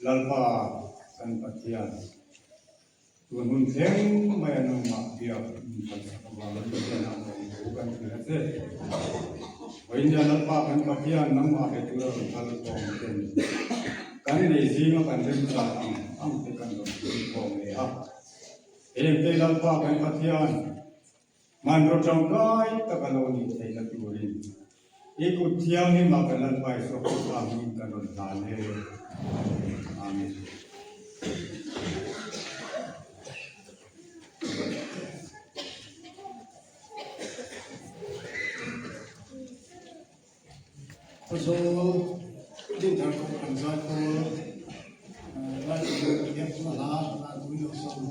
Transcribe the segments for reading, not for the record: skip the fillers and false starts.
Lalpa kan Pathian, tun hun thleng mai a nangmah biak min phalsak avangin hnenah lawmthu kan hrilh a che. Vawinia Lalpa kan Pathian nangmah be tura rawn kal khawm ten kan nei zinga kan remchan ang ang te kan rawn pui khawm leh a. Hengte Lalpa kan Pathian, Hmanraw tangkai tak a lo nih theihna turin i kut thianghlim ah kan Lalpa Isua Krista hmingin kan rawn hlan e. Amen. Khawzawl Dinthar Kohhran Zaipawl Lalpui Biakna hla Lalpui lo sawm.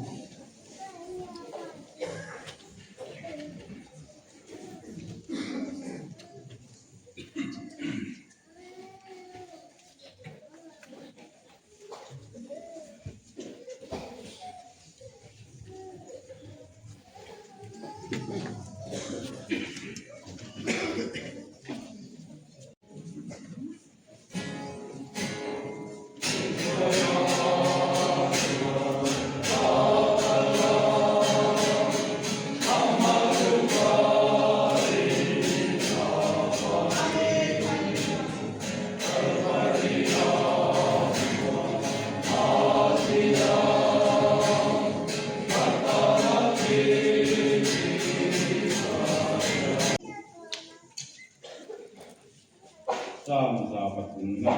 Sam za pathumna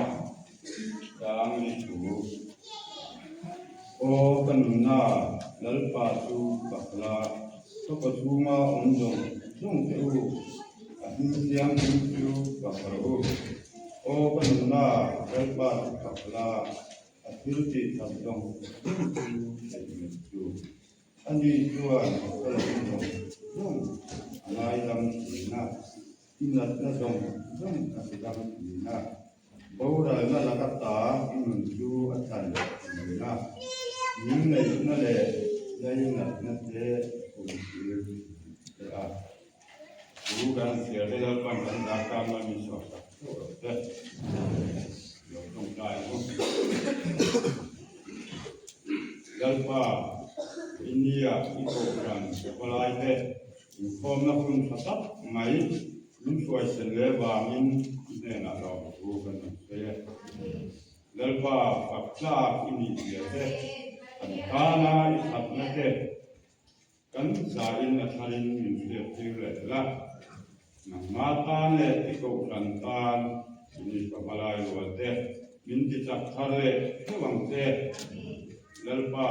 chang ni thu. Aw ka nunna, Lalpa chu pakla, ka kawchhunga awm zawng zawng che u, a hming thianghlim chu pak rawh u. Aw ka nunna, Lalpa chu pakla, a thil tih that zawng zawng chu theih nghet chu. Ani chuan ka lo zawng zawng a ngaidam thin a, i natna zawng zawng a ti dam thin a, boralna laka ta i nun chu a tlan thin a, min neihna leh lainatna te a kumtir thin che a. Thu kan chhiar te Lalpan kan zar tan mai min chhuah sak theuh rawh se. Lo tawngtai ang u. Lalpa, India i kohhran khawlai te inkhawmna hun tha tak mai min hruaisen leh vangin i hnenah lawmthu kan rawn sawi e. Lalpa, fak tlak i nih zia te, kan tana i thatna te, Kan zain a tharin min hriattir leh la, nangma tan leh i kohhran tan i ka hmalai rual te min ti chak thar leh theuh ang che. Lalpa,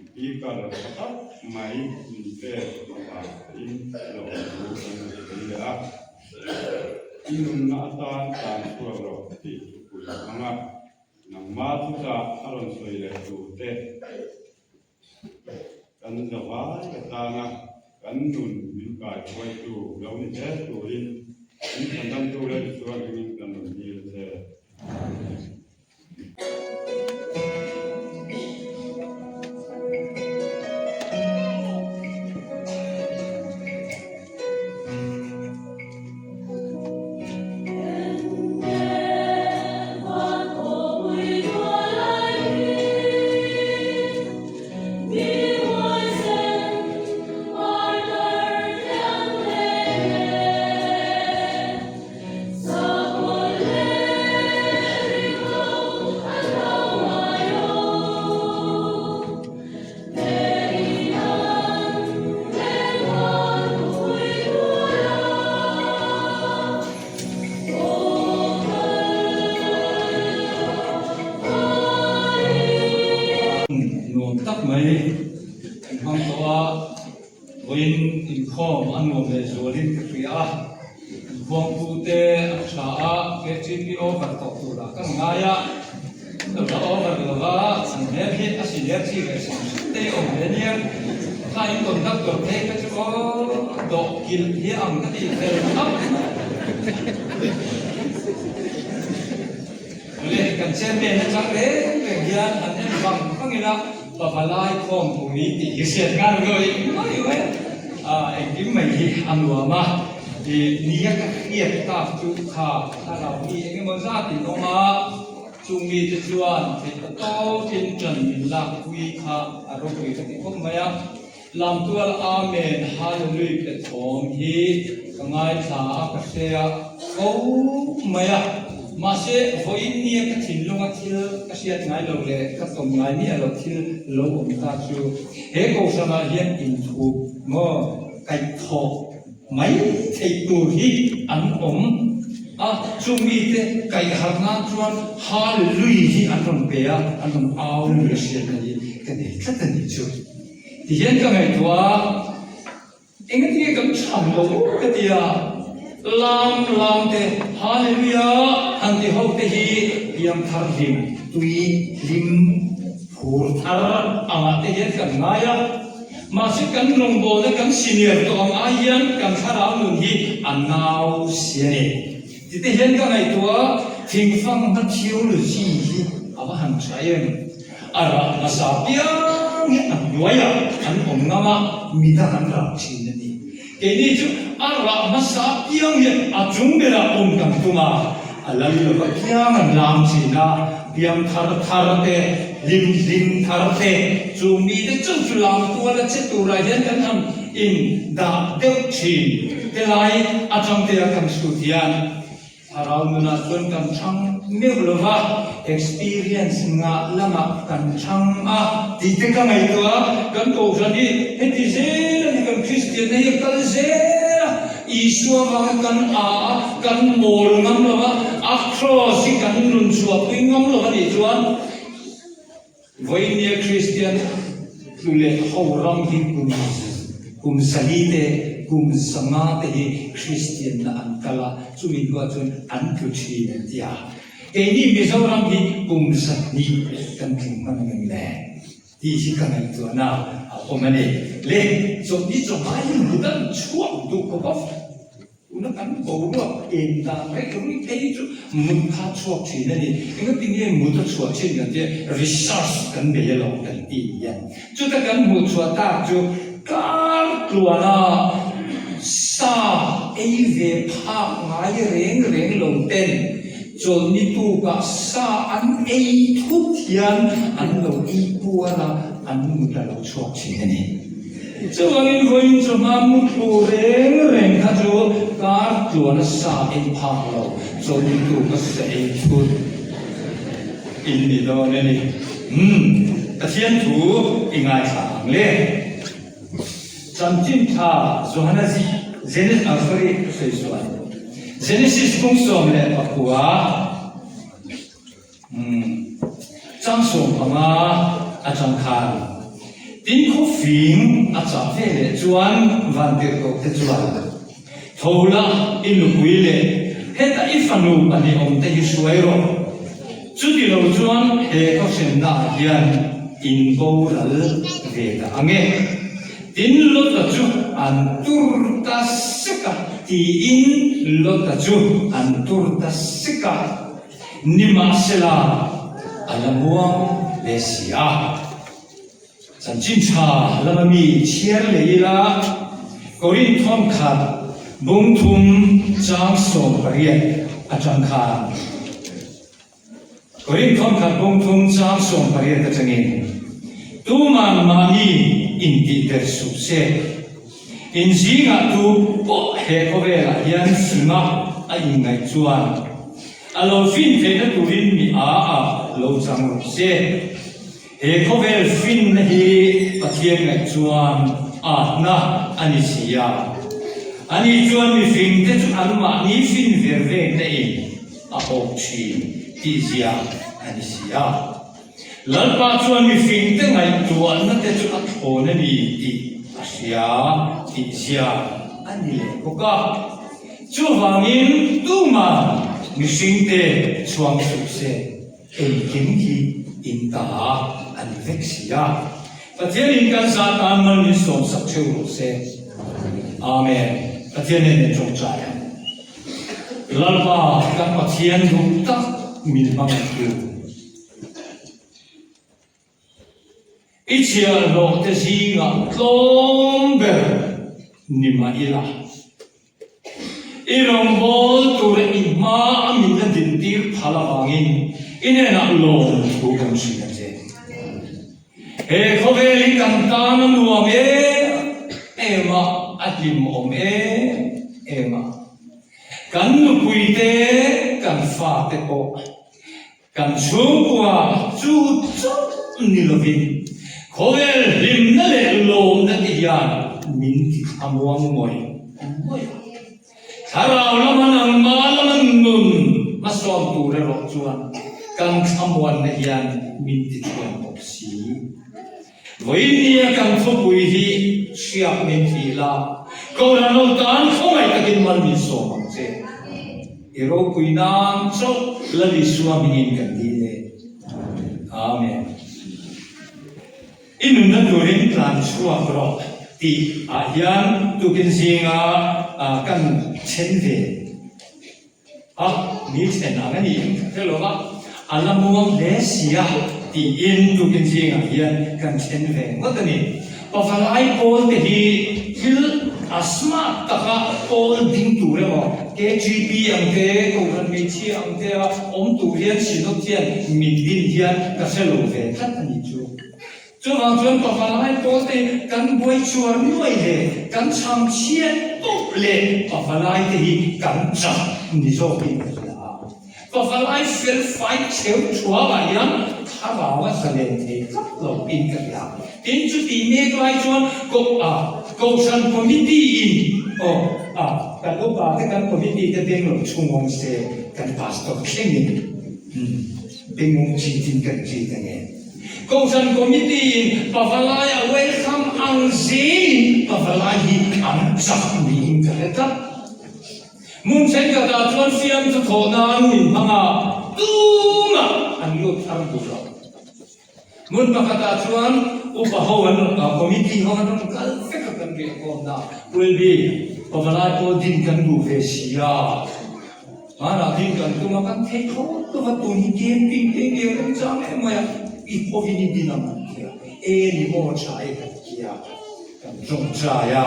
i pi kar tha tak mai min pek avangin lawmthu kan rawn sawi leh a, i nunna atan tan chhuak rawh tih thupui hmanga nangma chutah a rawn sawi leh tur te. Kan zavai atana kan nun min kaihruaitu lo ni zel turin min chhandamtu leh Isua hmingin kan rawn dil che. Nuam tak mai an hmang tawh a, vawiin inkhawm a nuam leh zualin ka hria a, inkhawmtute an tha a, KTP over tawh turah ka ngai a, ka la over lo va, an hmel hi a senior chi leh hrim hrim te hi awm ve nia, kha in conductor phei kha chu aw dawh kilh hi ang ka tih fel hlauh mai. Awle, kan chairman atang reng reng hian han en vang vang ila, Pavalai khawmpui tih hi hriat nghal ngawi ngawi mai a, engkim mai hi a nuam a, ih nia ka hriat tak chu kha thlarau mi engemaw zat in awm a. Chung mite chuan theih tawkin ṭan min lakpui kha a ropui ka ti khawp mai a. Lamtual Amen Hallelui pe thawm hi ka ngaithla a, ka hre a fo mai a. Mahse, vawiin nia ka thinlunga thil ka hriat ngai lo leh ka tawm ngai miah loh thil lo awm ta chu he kohhranah hian inthup maw kaihthawh mai theih tur hi an awm a, chung mite kaihharh nan chuan Hallelui hi an rawn pe a, an rawn au ni a hriatna hi ka nei tlat a nih chu. Tihian ka ngaihtuah a, engati nge kan chhan lo ka ti a, lam lam te, Hallelujah han ti ho te hi piangthar hlim, tui hlim, phur thar angah te hian kan ngai a, mahse kan rawngbawlna kan senior tawh ang ai hian kan thlarau nun hi a nau si a ni. Tite hian ka ngaihtuah a, thingfang hna theology hi a va han tha em? A rah hmasa piang hi a hnuaiah an awm ngam a, midang an rah thin a ni. Keini chu a rah hmasa piang hi a chung berah awm kan tum a, a lal lova piang an lam thin a, piang thar thar te, hlim hlim thar te, chung mite chauh chu lam tual a che turah hian kan han in dah deuh thin. Helai atang te a kan chhut hian Thlarau nunah chuan kan chhang meuh lo va, experience ngah lamah kan chhang a tih te ka ngaihtuah a, kan kohhran hi heti zel a ni, kan Kristianna hi a kal zel a, Isua vanga kan a a, kan mawl ngam lo va, a cross hi kan nun chhuahpui ngam lo a nih chuan, Vawinia Kristian tlu leh ho ram hi kum kum 400 te, kum 500 te hi Kristianna an kal a, chumi hnuah chuan an tlu thin an ti a. Keini Mizoram hi kum 200 kan tling hman ang em le? Tih hi ka ngaihtuahna a awm a ni. Le, chawlhni chawhma hi mut an chhuak duh khawp a. Tuna kan boruak en dan reng rui phei chu mut kha chhuak thin a ni. Engati nge mut a chhuah thin kan tia research kan nei alo kan ti hian. Chuta kan hmuh chhuah tak chu kar tluana sa ei ve phak ngai reng reng lo ten chawlhni tukah sa an ei thut hian an lo ei puar a, an mut a lo chhuak thin a ni. Chuvangin vawiin chu hma muthlu reng reng kha chu kar tluana sa ei phak lo, chawlhnitu ka sa ei thut in ni dawn a ni. Umm, Pathian thu i ngaithla ang le. Chanchin tha Johana Genesis, ah sorry, ka sawi sual. Genesis kung 19. Chang 15 atang khan tin khawfing a chah ve leh chuan vantirhkoh te chuan tho la i nupui leh heta i fanu pahnih awm te hi hruai rawh. Chuti lo chuan he khawhrenna ah hian in boral ve ta ang e. Tin Lota chu an tur ta sek a tiin Lota chu an tur ta sek a. Nimahsela, a la muang hle si a. Chanchin tha lama mi chhiar leh ila, Korinth thawnkhat bung thum chang 18 atang khan, Korinth thawnkhat bung thum chang 18 atangin, Tuman mahni intihder suh se. In zingah tu pawh he khawvelah hian singa a inngaih chuan a lo fin theihna turin mi a a lo chang rawh se. He khawvel finna hi Pathian ngaih chuan atna a ni si a. Ani chuan mifingte chu anmahni fin ver vekna in a awk thin tih zia a ni si a. Lalpa chuan mifingte ngaihtuahna te chu a thlawn a ni tih a hria tih zia a ni leh bawk a. Chuvangin tumah mihringte chhuang suh se, engkim hi in ta a ni vek si a. Pathianin kan zah tan mal min sawmsak theuh rawh se. Amen. Pathian nen tawngtai ang. Lalpa kan Pathian duh tak min hmangaihtu. I chhiahhlawh te zingah tlawm ber ni mah ila, i rawngbâwl tura i hma a min la dintir phal avangin i hnenah. Lawmthu kan hrilh a che. He khawvel hi kan tan a nuam em em a, a hlimawm em em a. Kan nupuite, kan fate pawh kan chhungkua chu chauh ni lovin khawvel hlimna leh lawmna te hian min ti thlamuang ngawih ngawih a. Thlarau lama nangmah lama nun hmasawn tur erawh chuan kan thlamuanna hian min ti chhuan bawk si. Vawinia kan thupui hi hriak min tih la, Kohhran ho tan khawngaih takin mal min sawm ang che. I ropui nan chauh Lal Isua hmingin kan dil e. Amen. I nunna turin tlan chhuak rawh tih ah hian tukin zinga kan then ve a, mi then ang a ni em ka hre lo va, a la muang hle si a tiin tukin zingah hian kan then ve ngawt a ni. Pavalai pawl te hi thil a smart taka pawl ding tur emaw KGP ang te, Kohhran hmeichhia ang te a awm tur hian Synod hian min din hian ka hre lo ve tlat a nih chu. Chuvang chuan pavalai pawl te kan buai chuar nuai leh kan chhang chhiat tawp leh pavalai te hi kan chak ni zawkin ka hria a. Pavalai fel fai cheu thuangah hian thlarau a zalen thei tlat lo in ka hria. Tin chuti mek lai chuan koh a Kohhran Committee in aw a kan upa te kan committee te beng lo chhungawng se kan pastor thlengin bengawng chi tin kan chi ta nge. Kohhran Committee in pavalai a welcome ang zelin pavalai hi an chak niin ka hre tlat. Hmun thenkhatah chuan fiamthu thawh nan min hmang a, tumah an lut thar duh lo. Hmun pakhatah chuan upa ho an rawn, committee ho an rawn kal vek a kan riah khawmna Pulbi pavalai pawh din kan duh ve si a, hmanah din kan tum a, kan thei thlawt tawh a, tun hi camping te nge remchang em mai a, i hovin i din ang an ti a, e ni maw tha e kan ti a. Kan tawngtai a,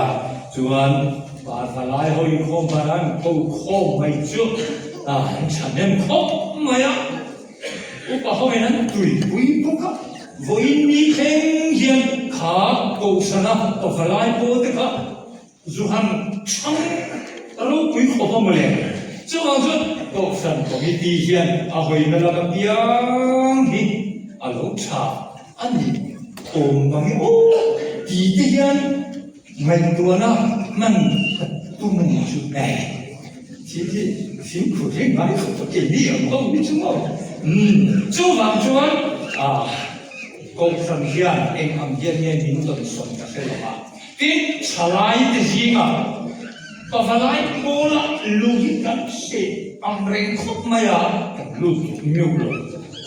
chuan Parvalai ho inkhawm ban an ko khawm mai chu an thahnem khawp mai a, upa ho in an tuipui bawk a, vawiin ni thleng hian kha Kohhrana Pavalai pawl te kha zu han chhang ropui khawp a mawle. Chuvang chuan Kohhran Committee hian a hawina laka piang hi a lo tha. A ni awm mang e aw ti te hian ngaihtuahna hman ka tum a ni chu e. Thil hi fimkhur hi ngai khawp a keini ang ho hi chu maw. Umm chuvang chuan ah Kohhran hian eng ang hian nge min rawn sawn ka hre lo a. Tin thalai te zingah pavalai pawla lu hi kan hre ang reng khawp mai a, kan lut miuh lo.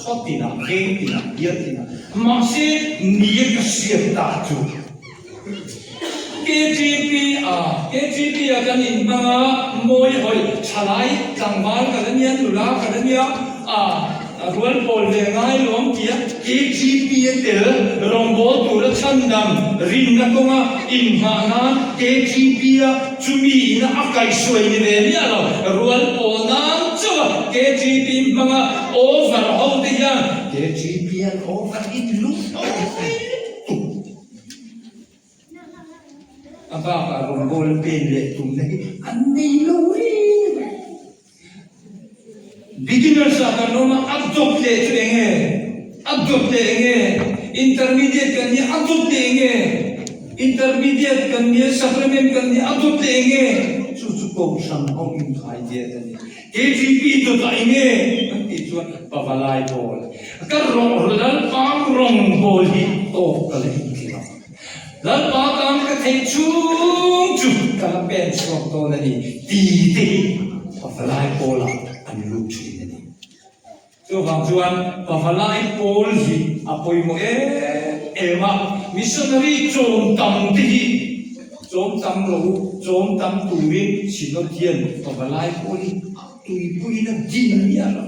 Khaw tinah, veng tinah, bial tinah. Mahse nia ka hriat ta chu KTP a, KTP a kan inhmang a, mawi hawi thalai tlangval kan ania, nula kan ania, a rual pawl ve ngai lo ang tia KTP a tel rawngbâwl tura chhandam rinna kawnga inhmah nan KTP a chumi ina a kaihhruai ni ve miah lo rual pawl nan chauh a KTP hmanga over ho te hian KTP an over in lung lo mai tuk. A bakah rawngbâwl pen leh tumna hi an nei lo reng reng. Beginners ah kan awm a, a dawt leh chu eng nge? A dawt leh eng nge? Intermediate kan nia, a dawt leh eng nge? Intermediate kan nia, supplement kan nia, a dawt leh eng nge? Chu chu kohhran ho inkhai diat a ni. KGP dawtah eng nge? Kan tih chuan pavalai pawl, ka rawh Lalpang rawngbawl hi tawk ka la inti lo. Lalpa tan ka theih chhung chu ka la pen chhuak dawn a ni ti te hi pavalai pawlah an lut thin a ni. Chuvang chuan pavalai pawl hi a pawimawh em em a, missionary chawm tam te hi chawm tam lo u, chawm tam turin Synod hian pavalai pawl hi a tuipuiin a din miah lo.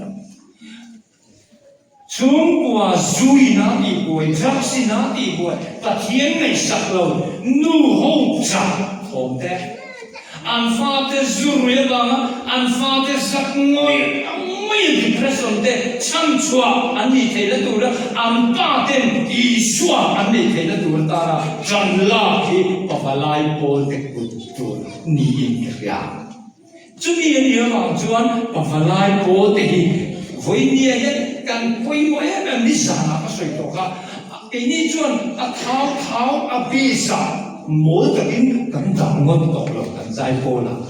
Chhungkua zuin a tihbuai, drugs in a tihbuai, Pathian ngaihsak lo, nu ho chak thawm te, an fate zu rui avanga an fate zak ngawih ngawih. maia depression te chhanchhuah an nih theihna tura an pa ten Isua an neih theihna tur atana ṭan lak hi pavalai pawl te kut tur niin ka hria. Chumi a nih avang chuan pavalai pawl te hi vawinia hian kan pawimawh em em nizanah ka sawi tawh kha, keini chuan a thau thau a base ah mawl takin kan dah ngawt tawh lo kan zai pawl ah.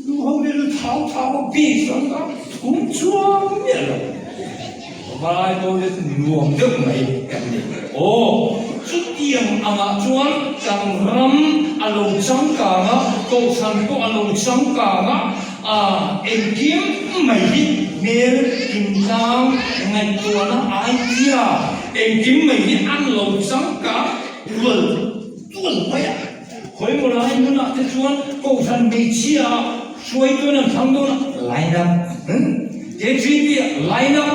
Nu ho hi lu thau thau a base an dah thum chuang miah lo. Pavalai pawl te chu nuam deuh mai kan ni. Aw, chutiang angah chuan kan ram a lo changkang a, kohhran pawh a lo changkang a, ah engkim mai hi hmel kimtlang ngaihtuahna idea engkim mai hi an lo changkang tual tual mai a. Khawimaw lai hmunah te chuan kohhran hmeichhia ah hruaituin an thlang dawn a, line up, KGB ah line up,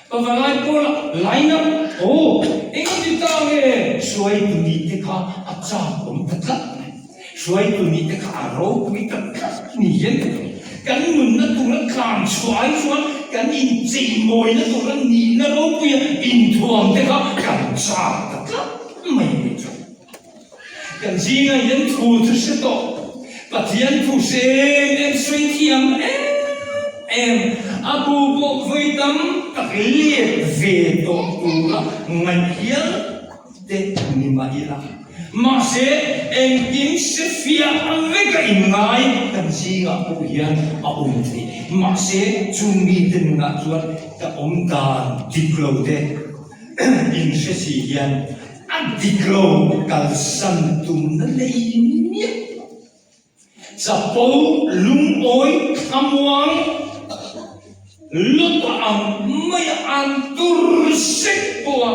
Pavalai pawl ah line up, aw engati ta nge hruaitu nih te kha a chak awm ta tlat mai, hruaitu nih te kha a ropui ta tlat ni hian ka hria. Kan nunna tura tlan chhuah ai chuan kan incheimawina tura nihna ropuia inthuam te kha kan chak ta tlat mai ni chu. Kan zingah hian thu chu hre tawh, Pathian thu hre em em sawi thiam em em, a bu pawh vawi tam tak let ve tawh tura ngaih hial te ni mah ila. Mahse, engkim hre fiah vek a inngai kan zingah pawh hian a awm thei. Mahse, chu mite nunah chuan ka awm dan dik lo te inhre si hian A dik lo kalsan tumna nei miah lo. Chapo lungawi thlamuang lawta ang maia an tur sek pawha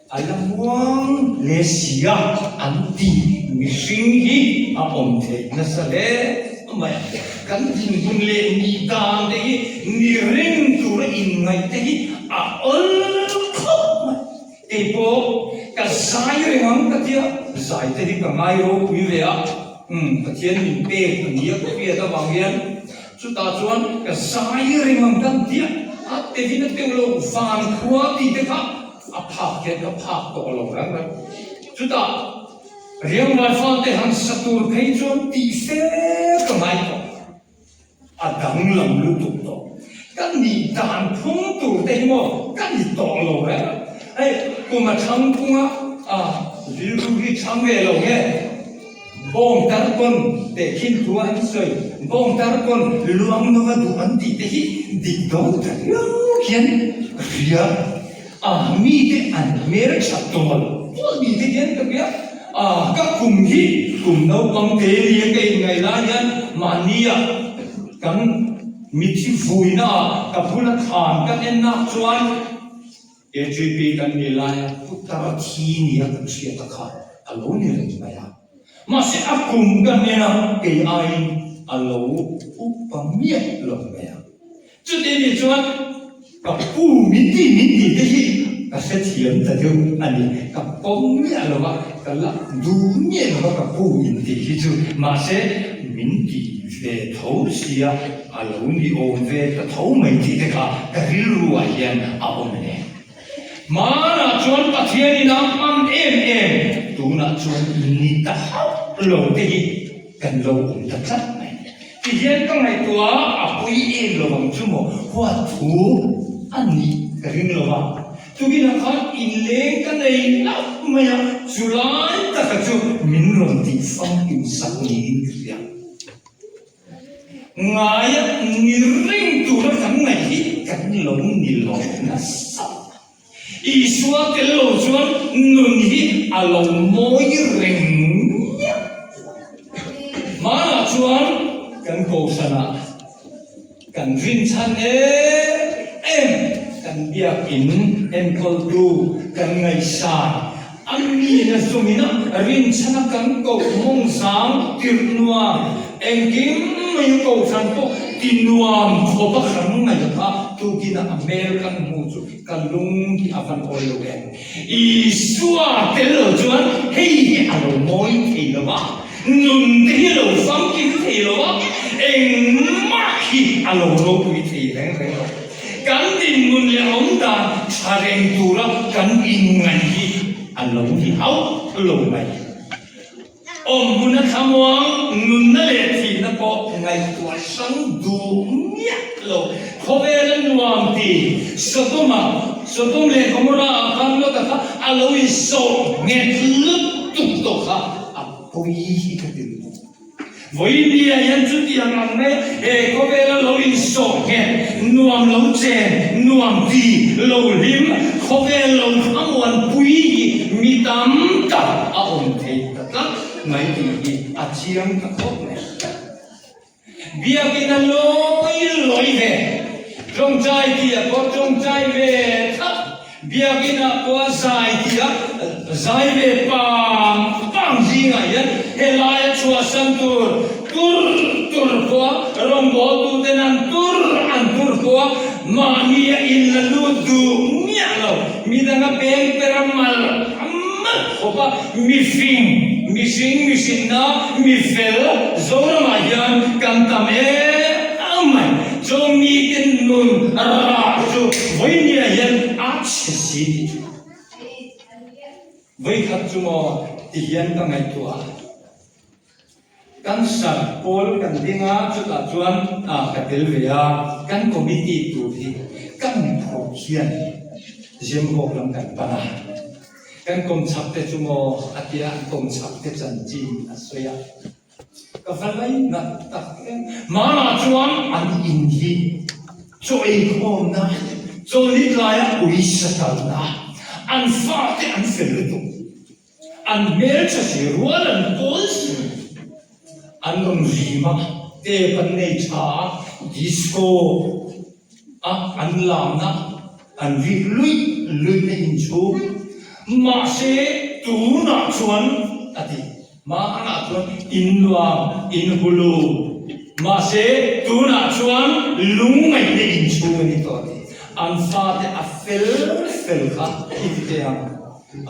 a la muang hle si a, an ti mihring hi a awm theih nasa hle mai a. Kan dinhmun leh nih dan te hi ni reng tura inngaih te hi a awl khawp mai. Kei pawh ka zai reng ang ka tia, zai te hi ka ngai ropui ve a, umm Pathian min pek a nia ka hriat avang hian chutah chuan ka zai reng ang ka tia, a tevin a teuh lo van khua tih te kha a phak hian ka phak tawh lo reng reng. Chutah riangvai fate han sa tur phei chuan tih fe ka ngai tawh. A danglam lutuk tawh. Ka nih dan phung tur te hi maw ka ni tawh lo reng a. Hei kum a thlang phung a, a rilru hi thlang ve lo nge? Bawng tar pawn tehkhin thu a an sawi, bawng tar pawn luang nova duh an tih te hi dik dawn ta riau hian ka hria. A mite an hmel that tawl tawl ni te hian ka hria. A ka kum hi kum naupang te nia ka inngaih lai hian mahnia kan mithi vuina ah ka bula thlan kan en nak chuan KGP kan nih laia putar thi nia kan hriat a kha a lo ni reng mai a. Mahse a kum kan en a kei aiin a lo upa miah lo mai a. Chuti nih chuan ka pu min ti min ti te hi ka hrethiam ta deuh a ni. Ka pawm miah lo va, ka la duh miah lo va ka pu in tih hi chu. Mahse min ti ve tho sia a lo ni awm ve ta tho mai tih te kha ka rilru ah hian a awm hle. Hmanah chuan Pathianin a hman em em, tunah chuan ni ta hauh lo te hi kan lo awm ta tlat mai. Ti hian ka ngaihtuah a pui em lo ang chu maw huat thu a nih ka ring lo a, tukinah khan inleng ka nei hlauh mai a, chu lai taka chu min rawn tih famkim sak niin ka hria. Ngaia ni reng tura kan ngaih hi kan lo ni lo nasa. Isua tel lo chuan nun hi a lo mawi reng miah. Hmanah chuan kan kohhranah kan rinchhan em em, kan biakin enkawltu kan ngaihsan a mi na zawngin a rinchhana kan koh mawngzang tirh nuam engkim mai kohhran pawh ti nuam khawp a kan ngaih kha tukinah a hmel kan hmuh chu Ka lung hi a van awi lo em? Isua tel lo chuan hei hi a lo mawi thei lo va, nun te hi a lo famkim thei lo va, engmah hi a lo ropui thei reng reng lo. Kan dinhmun leh awmdan tha reng tura kan inngaih hi a lo ni hauh lo mai. Awmhmun a thlamuang, nunna leh thihna pawh ngaihtuah hrang duh miah lo. Khawvel a nuam ti Sodoma, Sodom leh Gomorrah ah khan Lota kha a lo insawh nghet lutuk tawh kha a pawi hi ka ti lutuk. Vawinia hian chutiang ang mai he khawvela lo insawh nghet, nuam lo chen, nuam ti, lo hlim, khawvel lo thlamuanpui hi mi tam tak a awm thei ta tlat mai tih hi a chiang ta khawp mai. Biakinn a lawi lawi ve, tawngtai tih a pawh tawngtai ve thlap. Biakinn ah pawh a zai ti a, zai ve pang pang zingah hian helaia chhuahsan tur tur tur pawh a rawngbawltu ten an tur an tur pawh a mahni a in la lut duh miah lo. Midang a peng per a mal a mal khawp a, mifing, mihring, mihrinna, mifel Zoramah hian kan tam em mai. Chu mite nun rah chu vawinia hian a chhe si tih chu vawikhat chu maw ti hian ka ngaihtuah a. Cancer pawl kan ding a, chutah chuan ka tel ve a, kan committee tur hi ka miphur hian Zemhawk lam kan pan a. Kan kawmchhak te chu maw a tia, an kawmchhak te chanchin a sawi a. Ka va lainat tak em. Hmanah chuan an in hi chaw eikhawmna, chaw ni tlaia uisa kalna, an fate an fel lutuk, an hmeltha si, rual an pawl si, an rawn rim a, tep an nei tha a, disco a an lamna an rik luih luihna inchhung. Mahse tunah chuan a ti. Hmanah chuan in nuam, in hulu. Mahse, tunah chuan lungngaihna inchhung a ni tawh a ti. An fate a fel fel kha i ti teh ang.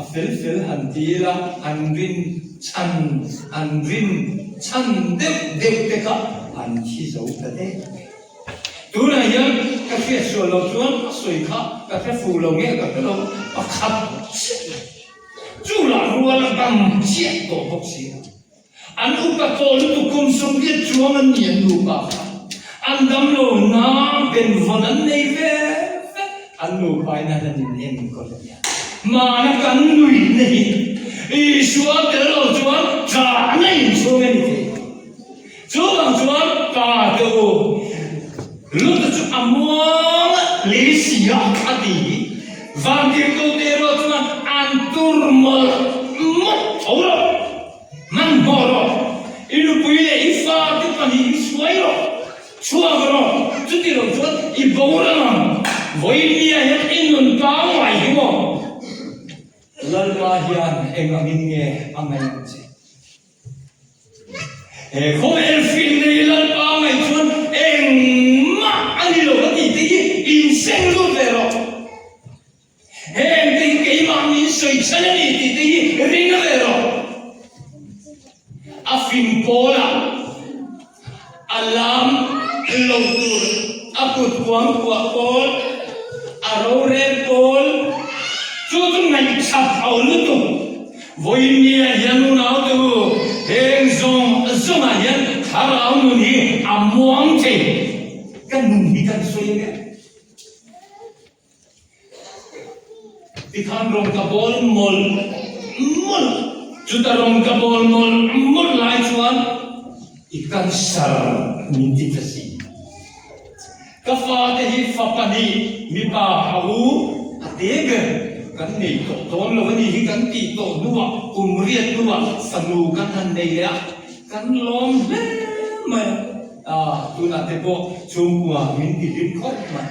A fel fel han ti ila, an rin chhan, an rin chhan deuh deuh te kha an thi zo ta deuh mai. Tunah hian ka hriat sual loh chuan a sawi kha ka hre fuh lo nge ka hre lo, pakhat chiah mai. Chu lah rual a dam chiah tawh bawk si a. An upa tawh lutuk kum 80 chuang an ni an nupa kha. An dam lo na benvawn an nei ve ve. An nupa in an han in enkawl a nia. Hmana kan nuihna hi Isua tel lo chuan ṭahna inchhung a ni thei. Chuvang chuan pa te u, Luta chu a muang hle si a, a ti hi. Vantirhkohte erawh chuan an tur mawlh mawlh tho rawh, hmanhmawh rawh, i nupui leh i fate pahnihin hruai rawh, chhuak rawh, chuti lo chuan i boral ang, vawiin hian i nun pangngai hi maw? Lalpa hian eng angin nge a ngaih ang che? He khawvel fing nei Lalpa ngaih chuan engmah a ni lo a tih te hi inseng lut ve rawh. Heng te hi keimah min sawi chhan a ni tih te hi ring ve rawh. A fing pawlah A lam lo tur a kut kuangkuah pawl, a rorel pawl, chu chu ngaihchak ho lutuk. Vawinia hian unaute u, heng zawng zawngah hian thlarau nun hi a muang thei. Ka nun hi kan sawi mek. Tikhan rawng ka bawl mawlh mawlh a, chuta rawng ka bawl mawlh mawlh lai chuan i cancer min ti ta si. Ka fate hi fa pahnih mipa a u a te ber kan nei tawh dawn lo a ni hi kan tih tawh hnuah kum riat hnuah fanu kan han nei leh a, kan lawm hle mai a, tunah te pawh chhungkua min ti hlim khawp mai.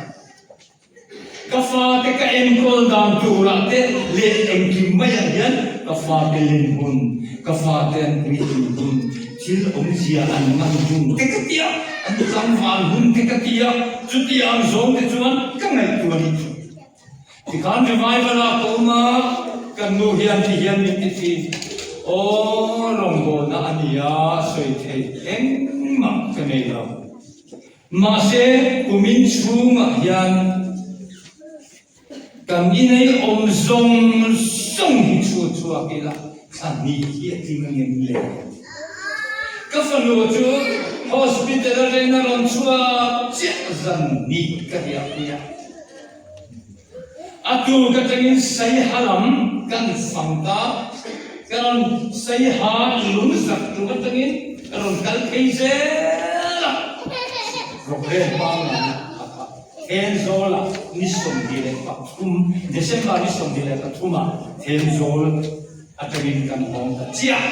Ka fate ka enkawl dan turah te leh engkim maiah hian ka fate len hun, ka fate an puitling hun, thil awmzia an man hun te ka ti a, an tlangval hun te ka ti a, chuti ang zawng te chuan ka ngaihtuah a nih chu. Tikhan revival ah ka awm a, kan nu hian ti hian min ti thin, Aw rawngbawlna a ni a, sawi theih engmah ka nei lo. Mahse, kumin chhungah hian. Kan inei awm zawng zawng hi chhut chhuak ila thla hnih hi a tling angem le? Ka fanu chu hospital atangin a rawn chhuak chiah zan hnih ka riah pui a. A tuk atangin Saiha lam kan fang ta, ka rawn Saiha lung zak tuk atangin ka rawn kal phei zel a, Rockland pangngai a kha. Thenzawl-ah ni 23, December ni 23 ah Thenzawl atangin kan hawng ta chiah.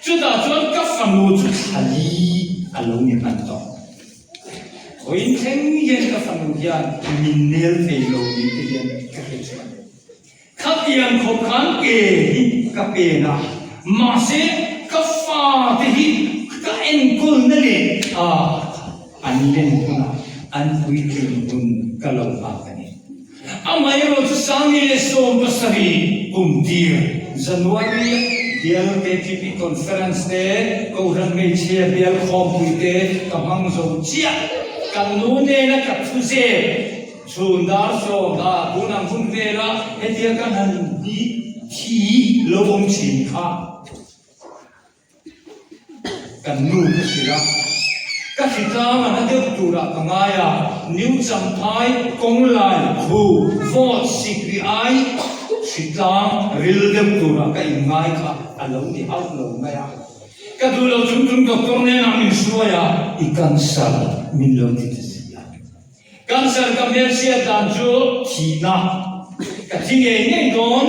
Chutah chuan ka fanu chu thla li a lo ni hman tawh. Vawiin thleng hian ka fanu hian min nel thei lo ni te hian ka hre chuan. Khatiang khawp khan ke hi ka pen a, mahse ka fate hi ka enkawlna leh a an len hunah an puitling hun ka lo nghak a ni. Amaherawh chu 17% kum tir January bial KTP Conference te, Kohhran Hmeichhia bial khawmpui te ka hmang zo chiah. Kan nu nena ka thu zep Chhun dar sawmna tun ang hun vela hetia kan han hi thi lo awm thin kha kan nu ka hrilh a, ka hritlang a na deuh turah ka ngai a, New Champhai kawnglai khu vawt sik ri ai hritlang ril deuh turah ka inngai kha a lo ni hauh lo mai a, ka duh lo chung chung doctor nenah min hruai a, i cancer min lo ti ta si a. Cancer ka hmelchhiat dan chu thihna ka thi ngei ngei dawn.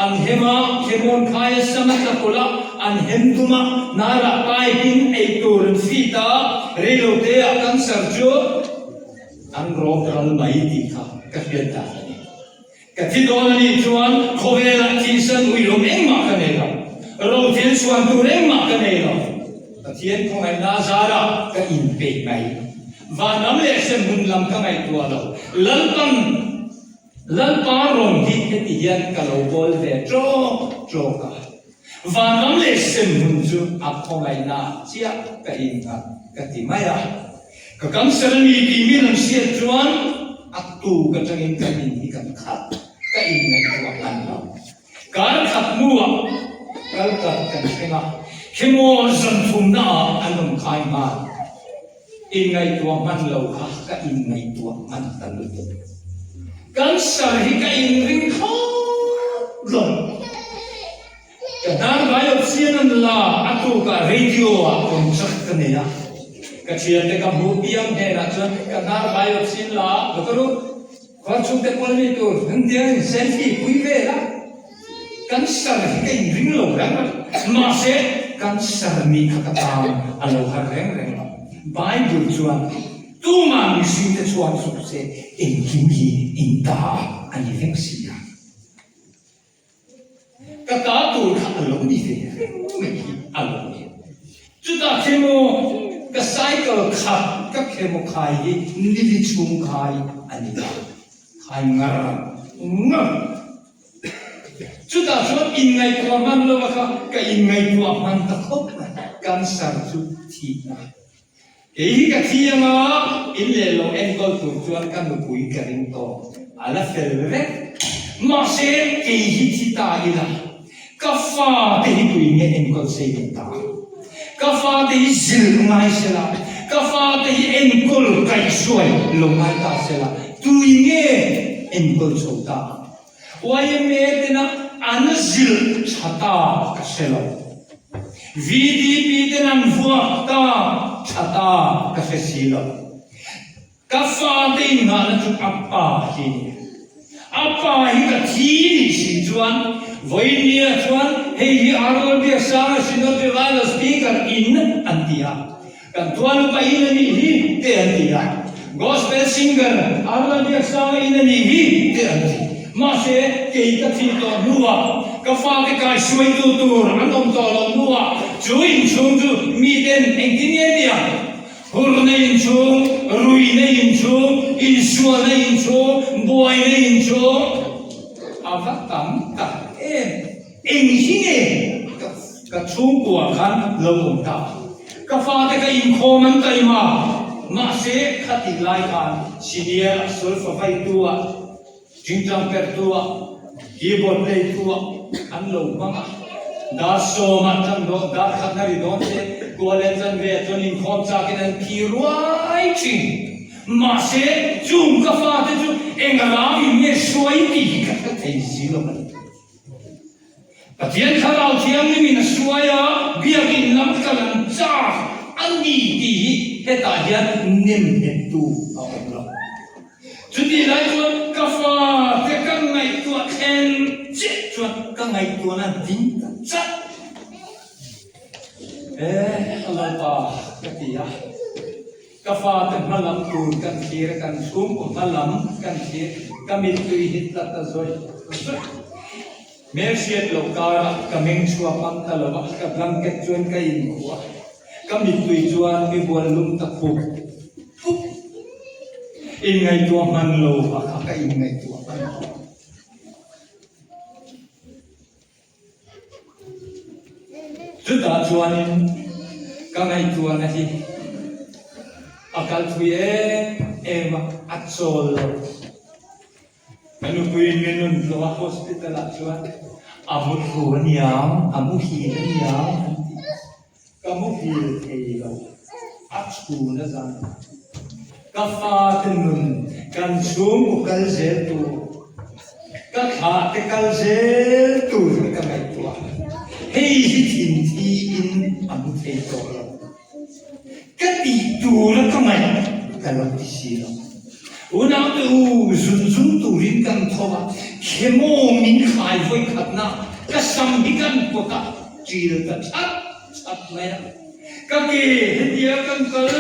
An hem a, Khemawn khai a sam a tla kulh a, an hem dum a, hnarah pipe in ei tur an feed a, reilote ah cancer chu an rawk ral mai tih kha ka hriat dan a ni. Ka thi dawn a nih chuan khawvelah thihsan uilawm engmah ka nei lo, rothil chhuan tur engmah ka nei lo. Pathian khawngaihna zarah ka inpeih mai. Vanram leh hremhmun lam ka ngaihtuah lo. Lalpan Lalpa rawn hi heti hian ka lo bawl ve ṭawk ṭawk a. Vanram leh hremhmun chu a khawngaihna chiah ka innghat ka ti mai a. Ka cancer a ni tih min an hriat chuan a tuk atangin ka in hi kan khat, ka inngaihtuah hman lo. Kar khat hnuah kal kat kan thleng a, khemaw zan thumna ah an rawn khai nghal. Inngaihtuah hman lo kha ka inngaihtuah hman ta lutuk. Cancer hi ka inring thlawt lo. Ka hnar ngai lo chian an la, a tukah radio ah contract ka nei a, ka thiante ka hmuh piang hnenah chuan ka hnar ngai lo chian la, doctor u, khuar chhungte pawl mi tur hengtiang in selfie pui vel a, cancer hi ka inring lo reng a, mahse cancer nih kha ka tan a lo har reng reng lo. Bible chuan tumah mihringte chhuak suh se engkim hi in ta a ni vek si a. Ka ta tur kha a lo ni ve reng mai hi a lo ni. Chutah khemaw ka cycle khat ka khemaw khai hi nili chhung khai a ni a, khai ngar ngar. Chutah chuan inngaihtuah hman lo a kha ka inngaihtuah hman ta khawp mai, cancer chu thihna. Kei hi ka thi anga in leh lo enkawl tur chuan ka nupui ka ring tawh, a la fel vek. Mahse, kei hi thi ta ila, ka fate hi tui nge enkawl sei leh ta? Ka fate hi zilh ngai sela, ka fate hi enkawl kaihhruai lo ngai ta sela, tui nge enkawl chho ta? Yma tena an zilh tha ta ka hre lo. VDP ten an vuak ta tha ta ka hre si lo. Ka fate innghahna chu a pa hi a ni. A pa hi ka thi nih si chuan vawiin nia chuan hei hi Arnold Biaksanga Synod Revival Speaker in an ti a. Kan tual upa in a nih hi te an ti a, Gospel singer Arla Biaksanga in a nih hi te an ti. Mahse, kei ka thih tawh hnuah ka fate kaihruaitu tur an awm tawh loh hnuah chu inchhung chu miten engtin nge tia hurna inchhung, ruihna inchhung, insualna inchhung, buaina inchhung a va tam tak em. Eng hi nge ka chhungkua khan lo awm ta? Ka fate ka inkhawm an taima, mahse khatih lai khan senior a solfa vaitu ah. Tingtang perhtu ah, keyboard play tu ah an lo hmang a. Dar sawmah tan dawn, dar khatna ri dawn se, kual en chan ve ah chuan inkhawm chak in an thi ruai thin. Mahse, chung ka fate chu eng ram in nge hruai tih hi ka hre thei si lo a ni. Pathian Thlarau Thianghlim in a hruai a, biakinn lam kal an chak a ni tih hi hetah hian nemnghettu a awm lo. Chutih lai chuan ka fate ka ngaihtuah thlen chiah chuan ka ngaihtuahna ding ta chat. E, Lalpa ka ti a. Ka fate hma lam tur kan thlir a, kan chhungkaw hma lam kan thlir, ka mittui hi tla ta zawih zawih. Hmelhriat loh karah ka meng chhuak ang ta lo a, ka blanket chuan ka inkhuh a, ka mittui chuan mi bual lum ta khup khup. Inngaihtuah hman lo a kha ka inngaihtuah hman lo. Chutah chuanin ka ngaihtuahna hi a kal thui em em a, a chawl lo. Ka nupuiin min rawn tlawh a, hospital ah chuan a muthlu a niang, a muhil a niang an ti. Ka muhil thei lo, a chhun a zan. Ka fate nun kan chhungkaw kal zel tur, ka thlahte kal zel tur hi ka ngaihtuah. Hei hi thinthi in a mu thei tawh lo. Ka tih tura ka ngaih ka lo ti si lo. Unaute u, zun zung turin kan tho a, khemaw min khai vawi khatna ka sam hi kan pawt a, ṭil ta that that mai a. Ka ke hetia kan kal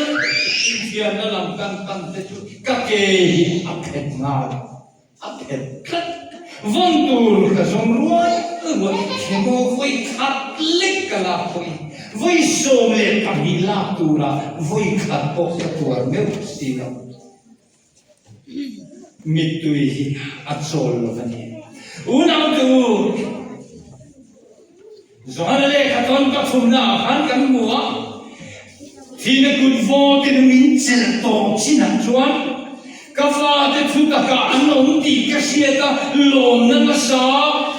inthiarna lam kan pan te chu ka ke hi a phet nghal, a phet tlat. Vawn tur ka zawng ruai ruai, khemaw vawi khat lek ka lak pawhin vawi 12 lak turah vawi khat pawh ka tuar meuh si lo. Mittui hi a chawl lo a ni. Unaute u, Johana lehkha tawn pathumna ah khan kan hmu a, thihna kut vawtin min chelh tawh chinah chuan ka fate thu takah an awm tih ka hriat a, lawmna nasa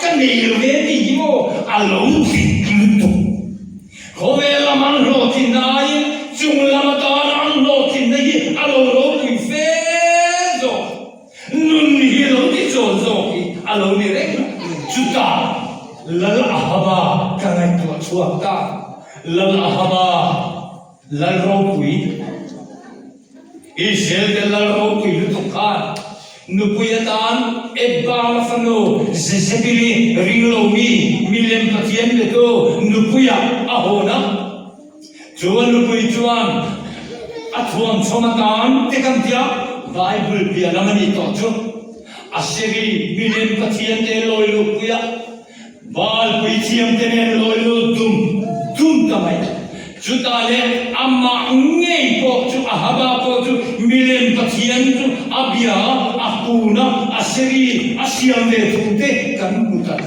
ka nei lo ve tih hi maw a lo dik lutuk. Khawvel lam an hlawhtlinna aiin chung lam atana an hlawhtlinna hi a lo ropui fe zawk. Nun hi lo ti chawl zawk hi a lo ni reng a. Chutah Lal Ahaba ka ngaihtuah chhuak ta. Lal Ahaba, Lal ropui. Israel te lal ropui lutuk khan nupui atan Etbaala fanu Jezebeli ring lomi milem Pathian betu nupuiah a hawn a. Chu a nupui chuan a thuamchhawm atan te kan tia Bible bia lam a nih tawh chu Aseri milem Pathian te lawi luhpuiah Baal puithiam te nen lawi lut dum dum ta mai. Chutah leh amah ngei pawh chu Ahaba pawh chu milem Pathian chu a bia a, a kun a, a seri a siam ve thu te kan hmu ta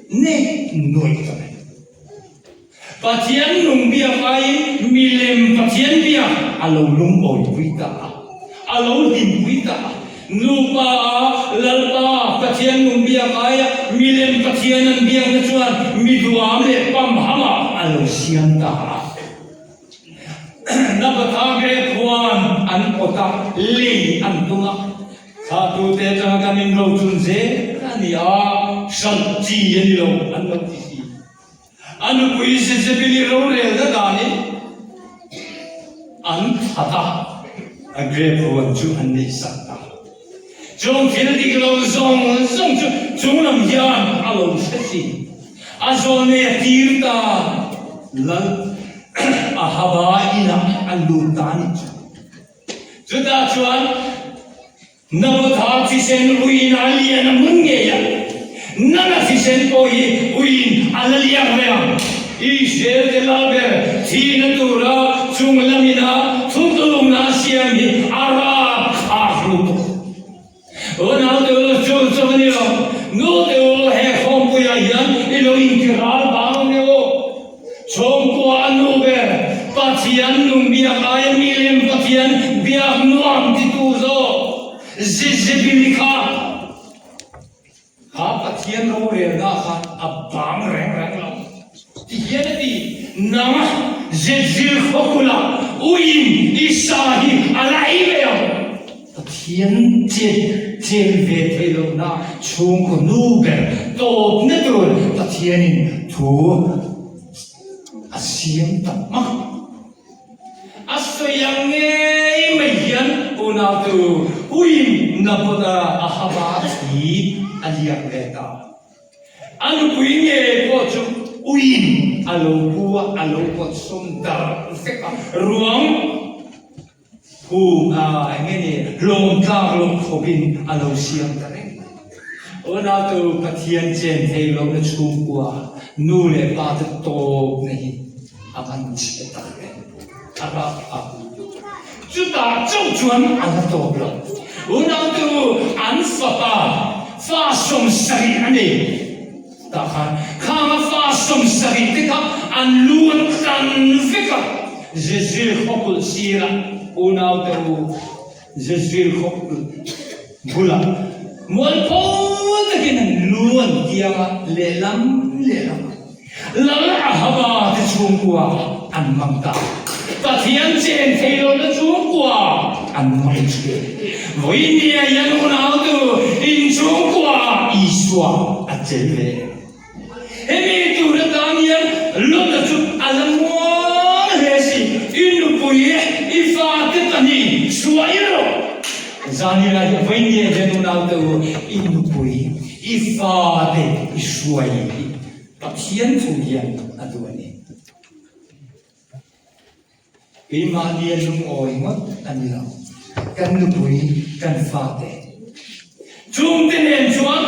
nek nuaih ta mai. Pathian nung biak aiin milem Pathian biak a lo lungawipui ta a. A lo hlimpui ta a. Nupa a Lalpa Pathian nung biak aia milem Pathian an biakna chuan mi duam leh pamhamah a lo siam ta a. Nabatha grape huan an awt a, lei an tum a. Thlahtute atanga kan inrochun zel a ni a, hralh chi a ni lo an lo ti si. A nupui Jezebeli rorelna danin an that a, a grape ruan chu an neihsak ta. Chung thil dik lo zawng zawng chu chunglam hian a lo hre thin. A zawnei a tir ta, Lal Ahaba inah a lut ta a nih chu. Chutah chuan Nabotha thisen uiin a lian a hmun ngei a, Nana thisen pawh hi uiin a la liak ve ang. Israel te lal ber thihna tura chung lamina thutlukna a siam hi a rapthlak lutuk. Unaute u, chu chu a ni lo. Nute u, he khawmpuiah hian i lo intiral vang ang e u. Chhawngkua a nu ber, Pathian nung biak aia milem Pathian biak nuam titu zawk Jezebeli kha. Pathian rorelna khan a bang reng reng lo. Ti hian a ti, Nang Jezreel khawkula uiin i sa hi a la ei ve ang. Pathian chet chen ve thei lohna chhungkaw nu ber tawpna tur Pathianin thu a siam ta hmak. A sawi ang ngei mai hian unautu uiin Nabota a hava thi a liak ve ta. A nupui ngei pawh chu uiin a lo pu a, a lo pawt sawm darh vek a, ruang phum a eng nge ni hlawm tlak loh khawpin a lo siam ta reng mai. Unautu Pathian chen thei lohna chhungkua nu leh pa te tawpna hi a van chhe tak em! A rap a. Chutah chauh chuan a la tawp lo. Unautu an fapa fa 70 a nei. Tah khan khanga fa 70 te kha an lu an tan vek a, Jezreel khawkulh sirah unaute u Jezreel khawkulh bulah mualpho takin an lu an tiang a, lehlam lehlam ah Lal Ahaba te chhungkua an mang ta. Pathian chen thei lohna chhungkua an mang thin. Vawinia hian unautu in chhungkua Isua a tel ve. Hemi tur atan hian Lota chu a la muang hle si. I nupui i fate pahnih chhuah i rawh. Zanila hian vawinia hian unaute u i nupui i fate i hruai hi Pathian thu hian a duh a ni. Keimahnia lungawi ngawt a ni lo, kan nupui, kan fate. Chungte nen chuan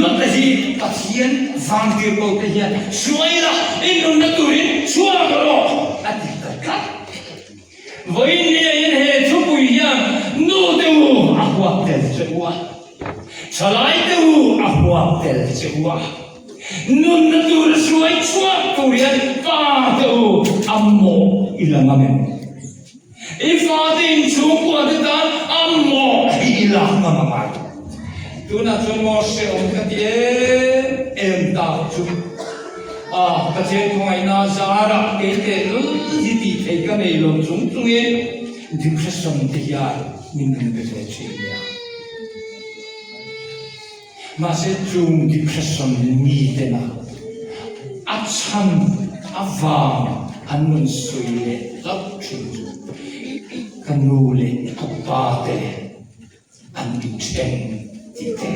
Lota hi Pathian vantirhkohte hian hruai la, i nunna turin chhuak rawh a ti ta tlat. Vawiin niain he thupui hian nu te u a huap tel che u a, thalai te u a huap tel che u a, nunna tura hruai chhuak tur hian pa te u a mawh i la ngam em? I fate inchhungkua te tan a mawh hi i lak ngam a ngai. Tunah chuan maw hrehawm ka ti em em tak chu. A, Pathian khawngaihna zarah kei tehlul hi tih theih ka nei lo chung chungin depression te hian min rawn be ve thin nia. Mahse chung depression mi tena a chhan avang an rawn sawi leh hlauh thin chu ka nu leh ka pa te An inthen tih te.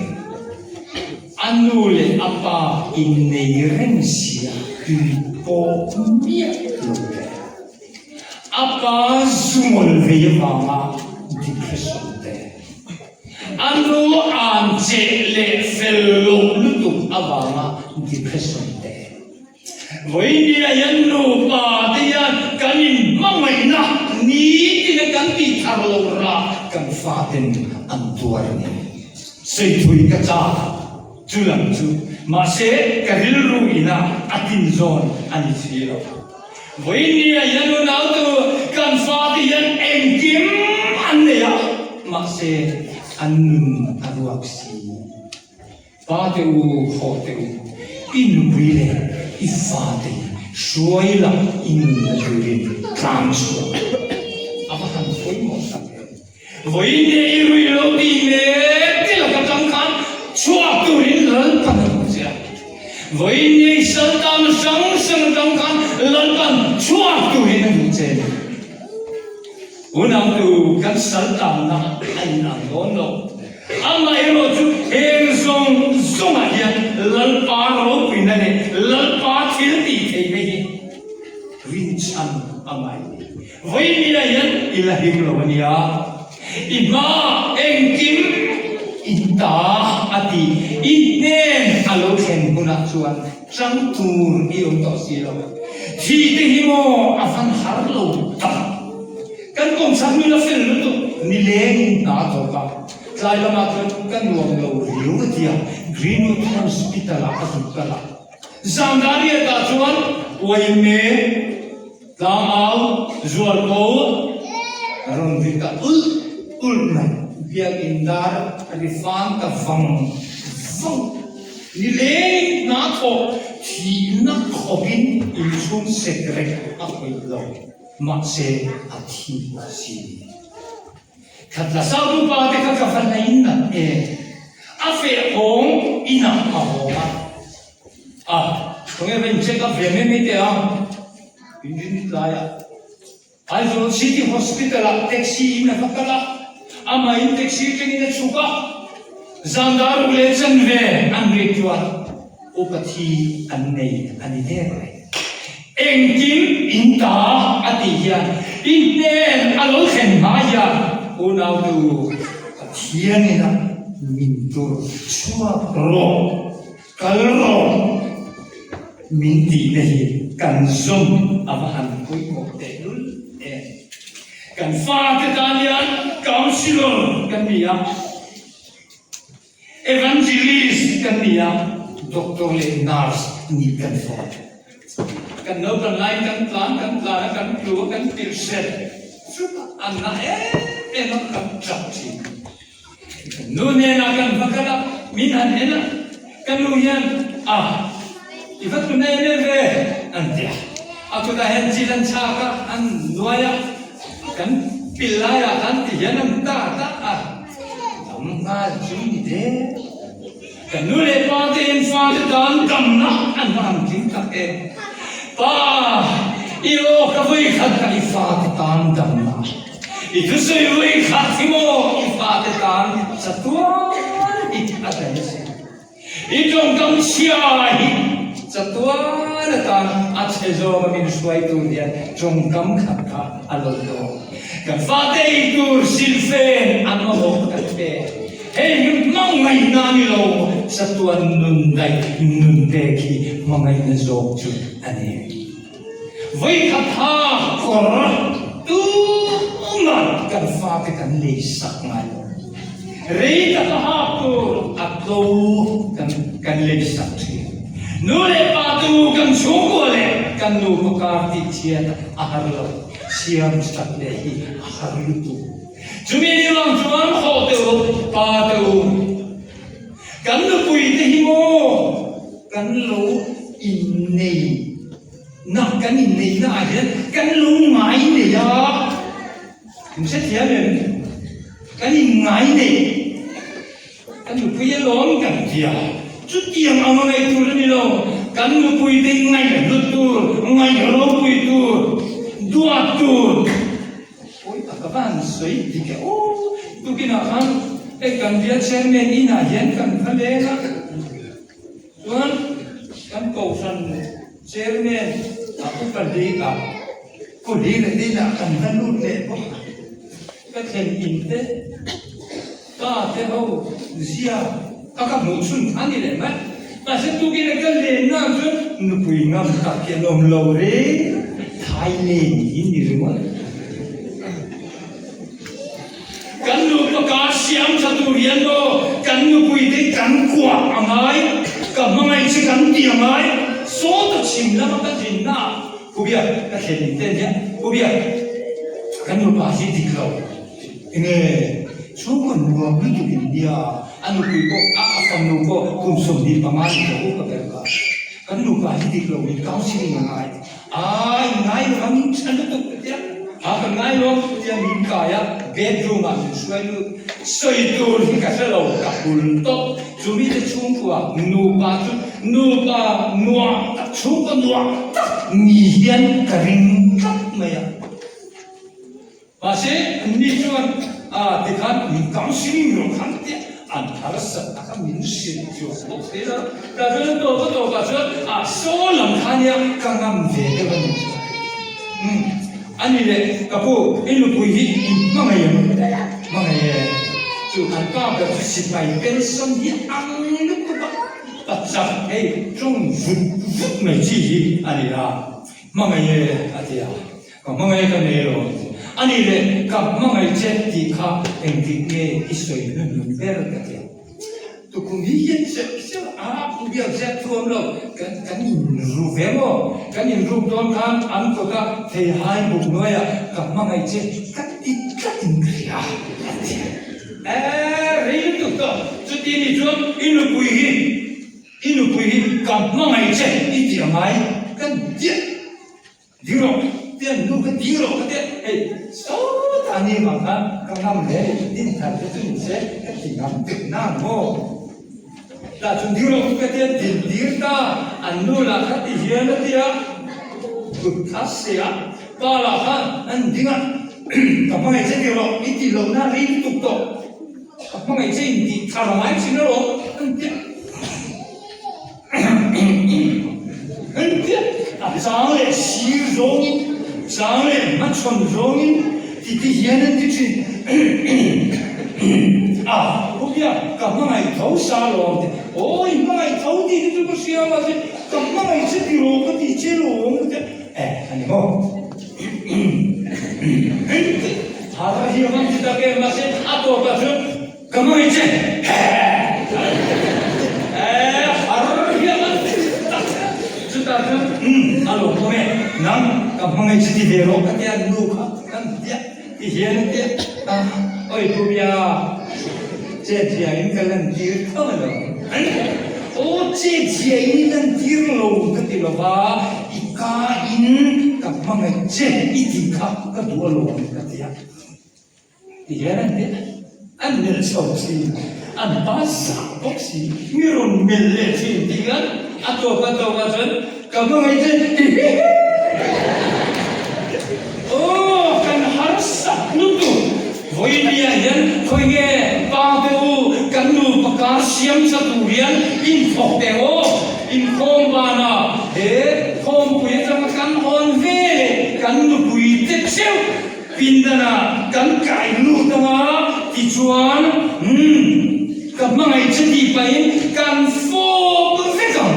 A nu leh a pa innei reng sia tui pawh miah lo te. A pa zungawl vei avanga depression te. A nu an cheh leh fel loh lutuk avanga depression te. Vawinia hian nupa te hian kan inhmangaihna nitin a kan tih thar lo rah kan faten an tuar a ni. Seithui ka chak chu lam chu mahse ka rilru ina a tin zawn a ni si lo. Vawinia hian unautu kan fate hian engkim an nei a mahse an nun a ruak si. Pa te u, haw te u, i nupui leh i fate hi hruai la i nunna turin tlang chhuak a va han pawimawh tak em. Vawiin nge i rui lo tih mek te laka tang khan chhuak turin Lalpan a duh che a. Vawiin nge i sal tan hrang hrang atang khan Lalpan chhuak turin a duh che a ni. Unautu kan sal tanna a inang dawn lo. Amaherawh chu heng zawng zawngah hian Lalpa ropuina leh Lalpa thil tih theihna hi rinchhan a ngai a ni. Vawinia hian i la him lo a nia, i hmaah engkim i ta a ti, i hnen a lo thlen hunah chuan chang tur i awm tawh si lo. Thi te hi maw a van har lo tak. Kan kawmchhak nula fel lutuk nilengin hna a thawk a, tlai lamah chuan ka nuam lo riau a ti a, Greenwood Hospital ah ka zuk kal a. Zandariat ah chuan Uaime tlangau zualko a rawn ri ta ulh ulh mai, biakinn dar a ri fan ta vang vang. Nilengin hna thawk thihna khawpin inchhung sekrek a khawih lo, mahse a thi si. Khatla Sautu pa te kha ka va nei nat e, a feh hawng inah a hawng a. A, khawnge va in check up ve mai mai teh ang, inrin tlaiah. Aizawl City Hospital ah taxi in a va kal a, amah in taxi atangin a chhuk a, zan dar ruk leh chanve an rik chuan upa thi an nei a ni der mai. Engkim in ta a tih hian i hnen a lo thlen hma hian unautu Pathian ina min tur chhuak rawh. Kal rawh min tih te hi kan zawm a va han pawimawh tehlul em. Kan fate tan hian counsellor kan ni a, evangelist kan ni a, doctor leh nurse nih kan fawm. Kan naupan laiin kan tlan kan tlan a, kan tlu a, kan tirh set chutah an na em em a, kan tap thin. Nu hnenah kan va kal a, min han en a, ka nu hian a i va tlu em em ve an ti a, a kutah hian chil an chhak a, an nuai a, kan pil laiah khan ti hian an ta ta a, dam nghal chu ni der. Ka nu leh pa te in fate tan damna an va han tling tak em. Pa, i aw ka vawi khat ka i fate tan damna. I thusawi vawi khat hi maw i fate tan chatuan hi a daih a sin. I tawngkam chhia hi chatuan atan a chhe zawng a min hruai tur hian tawngkam khat kha a lo dawn. Kan fate ei tur silfen an mamawh kan pe. Hei hi hmangaihna a ni lo, chatuan nun daih nun pek hi hmangaihna zawk chu a ni. Vawikhat ha kawr tunga kan fate kan lei sak ngai lo. Rei taka hak tur a tlo kan kan lei sak thin. Nu leh pa tu kan chhungkua leh kan nupa kar tih chhiat a har lo, siam that leh hi a har lutuk. Chumi ni vang chuan haw teh u, pa teh u, kan nupui te hi maw kan lo innei na, kan innei na ah hian kan lo ngai nei a, in hrethiam em? Kan inngai nei, kan nupui alawm kan tia, chutiang ang a ngaih tur a ni lo, kan nupui te ngaih hlut tur, ngaih ropui tur, duat tur. Pawi tak ka van sawi dik e aw. Tukinah khan hei kan bial chairman inah hian kan va leng a, chuan kan kohhran chairman a upa dik a, Pu Hlira te inah kan va lut leh bawk a, ka thlen in te pa te ho zia kha ka hmuh chhun kha a ni leh mai. Mahse tukin ka lenna chuan nupui ngam tak hi an awm lo reng thai len hi ni ringawt. Kan nupa kar siam tha tur hian maw kan nupui te kan kuah a ngai, ka hmangaih che kan ti a ngai, sawta chhim lama ka zinna ah Pu Biak ka thlen in te nia, Pu Biak kan nupa hi dik lo. Enge chhungkaw nuam lutuk in nia, a nupui pawh a a fanu pawh kum 25 ni tawh upa ber kha. Kan nupa hi dik lo in counselling a ngai. Aa in ngai lo ang in tha lutuk ka tia. Aa kan ngai lo tia min kai a, bedroom ah min hruai lut. Sawi tur hi ka hre lo, ka hul tawp. Chumi te chhungkua nupa chu nupa nuam tak chhungkaw nuam tak ni hian ka ring tlat mai a. Mahse, anni chuan a tikhan min counselling rawh khan tia an harsat taka min hrilh chuang bawk si lo. Tah chuan an tawp a tawpah chuan a saw lam kha nia ka ngam ve deuh a ni chuan. Umm, a ni le, ka pu, i nupui hi in hmangaih em? Hmangaih e. Chu an pa ber chu sipai pension hi ang lutuk a, pachak hei tawng vut vut mai chi hi a ni a, hmangaih e a ti a. Ka hmangaih ka nei lo. A nih leh ka hmangaih che tih kha engtik nge i sawi hnuhnun ber ka ti a. Tukhum hi hian seuh seuh a pu biak ziak thu awm lo. Kan kan inru ve maw? Kan inruk dawn khan an kawta theihai buk hnuaiah ka hmangaih che ka ti tlat in ka hria a ti a. Eeh rei lutuk tawh. Chuti ni chuan i nupui hi. I nupui hi ka hmangaih che i tih a ngai ka diah ding rawh tia nu ka ding rawh ka tia hei sawtah ni vang khan ka ngam hle din thar te chu ni se ka ti ngam dik nan maw tah chuan ding rawh ka tia din tir ta an nu lah kha ti hian a tia kut kha se a pa lah khan an ding a ka hmangaih che tih rawh i tih loh na rei lutuk tawh. Ka hmangaih che in tih thar ngai thin erawh an ti an ti a chang leh sir zawngin chang leh hmachhawn zawngin ti ti hian an ti thin a Rubia ka hmangaih tho sa lawm ti aw i hmangaih tho tih te chu ka hria mahse ka hmangaih che tiraw ka tih che lawm ka ti eh a ni maw. Har hi a van ti tak em mahse a tawpah chuan ka hmangaih che eh har hi a van ti tak chutah chuan umm a lawm awm e nang ka hmangaih che ti ve rawh ka tia nu kha kan tia ti hian a tia a oi pu bia chet zia in ka lan tir tho alo aw chet zia in i lan tir lo ka ti lova i ka in ka hmangaih che i tih kha ka duh alawm ka ti a. Ti hian an ti a, an melh chho thin, an pa zah bawk si, mi rawn melh leh thin tih hian a tawp a tawpah chuan ka hmangaih che ti hi hi. Aw kan harsa lutuk, vawinia hian khawi nge pa te u kan nupa kar siam tha tur hian inthawk teh aw. Inkhawm banah he khawmpui atanga kan hawn ve leh kan nupui te theuh pindanah kan kai lut anga tichuan umm ka hmangaih che tih pahin kan fawp vek ang.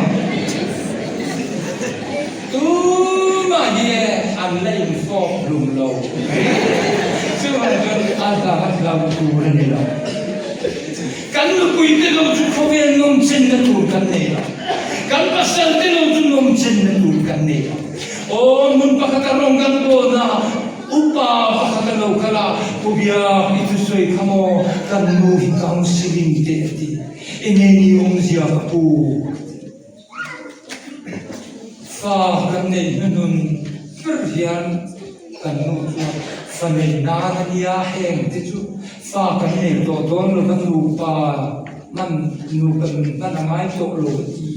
Tumah hi an la infawp hlum lo. Chuvang chuan a hla hlam tur a ni lo. Kan nupui te lo chu khawvel nawmchenna tur kan nei lo. Kan pasal te lo chu nawmchenna tur kan nei lo. Aw, hmun pakhata rawng kan pawn a, upa pakhata lo kal a, Pu Biak, i thusawi kha maw kan nu hi counselling teh a ti. Enge ni awmzia ka pu? Fa kan neih hnuhnun ber hian kan nu chuan fa nei nan a nia heng te chu fa kan nei tawh dawn lo va nupa hman nupa nun hman a ngai tawh lo a ti.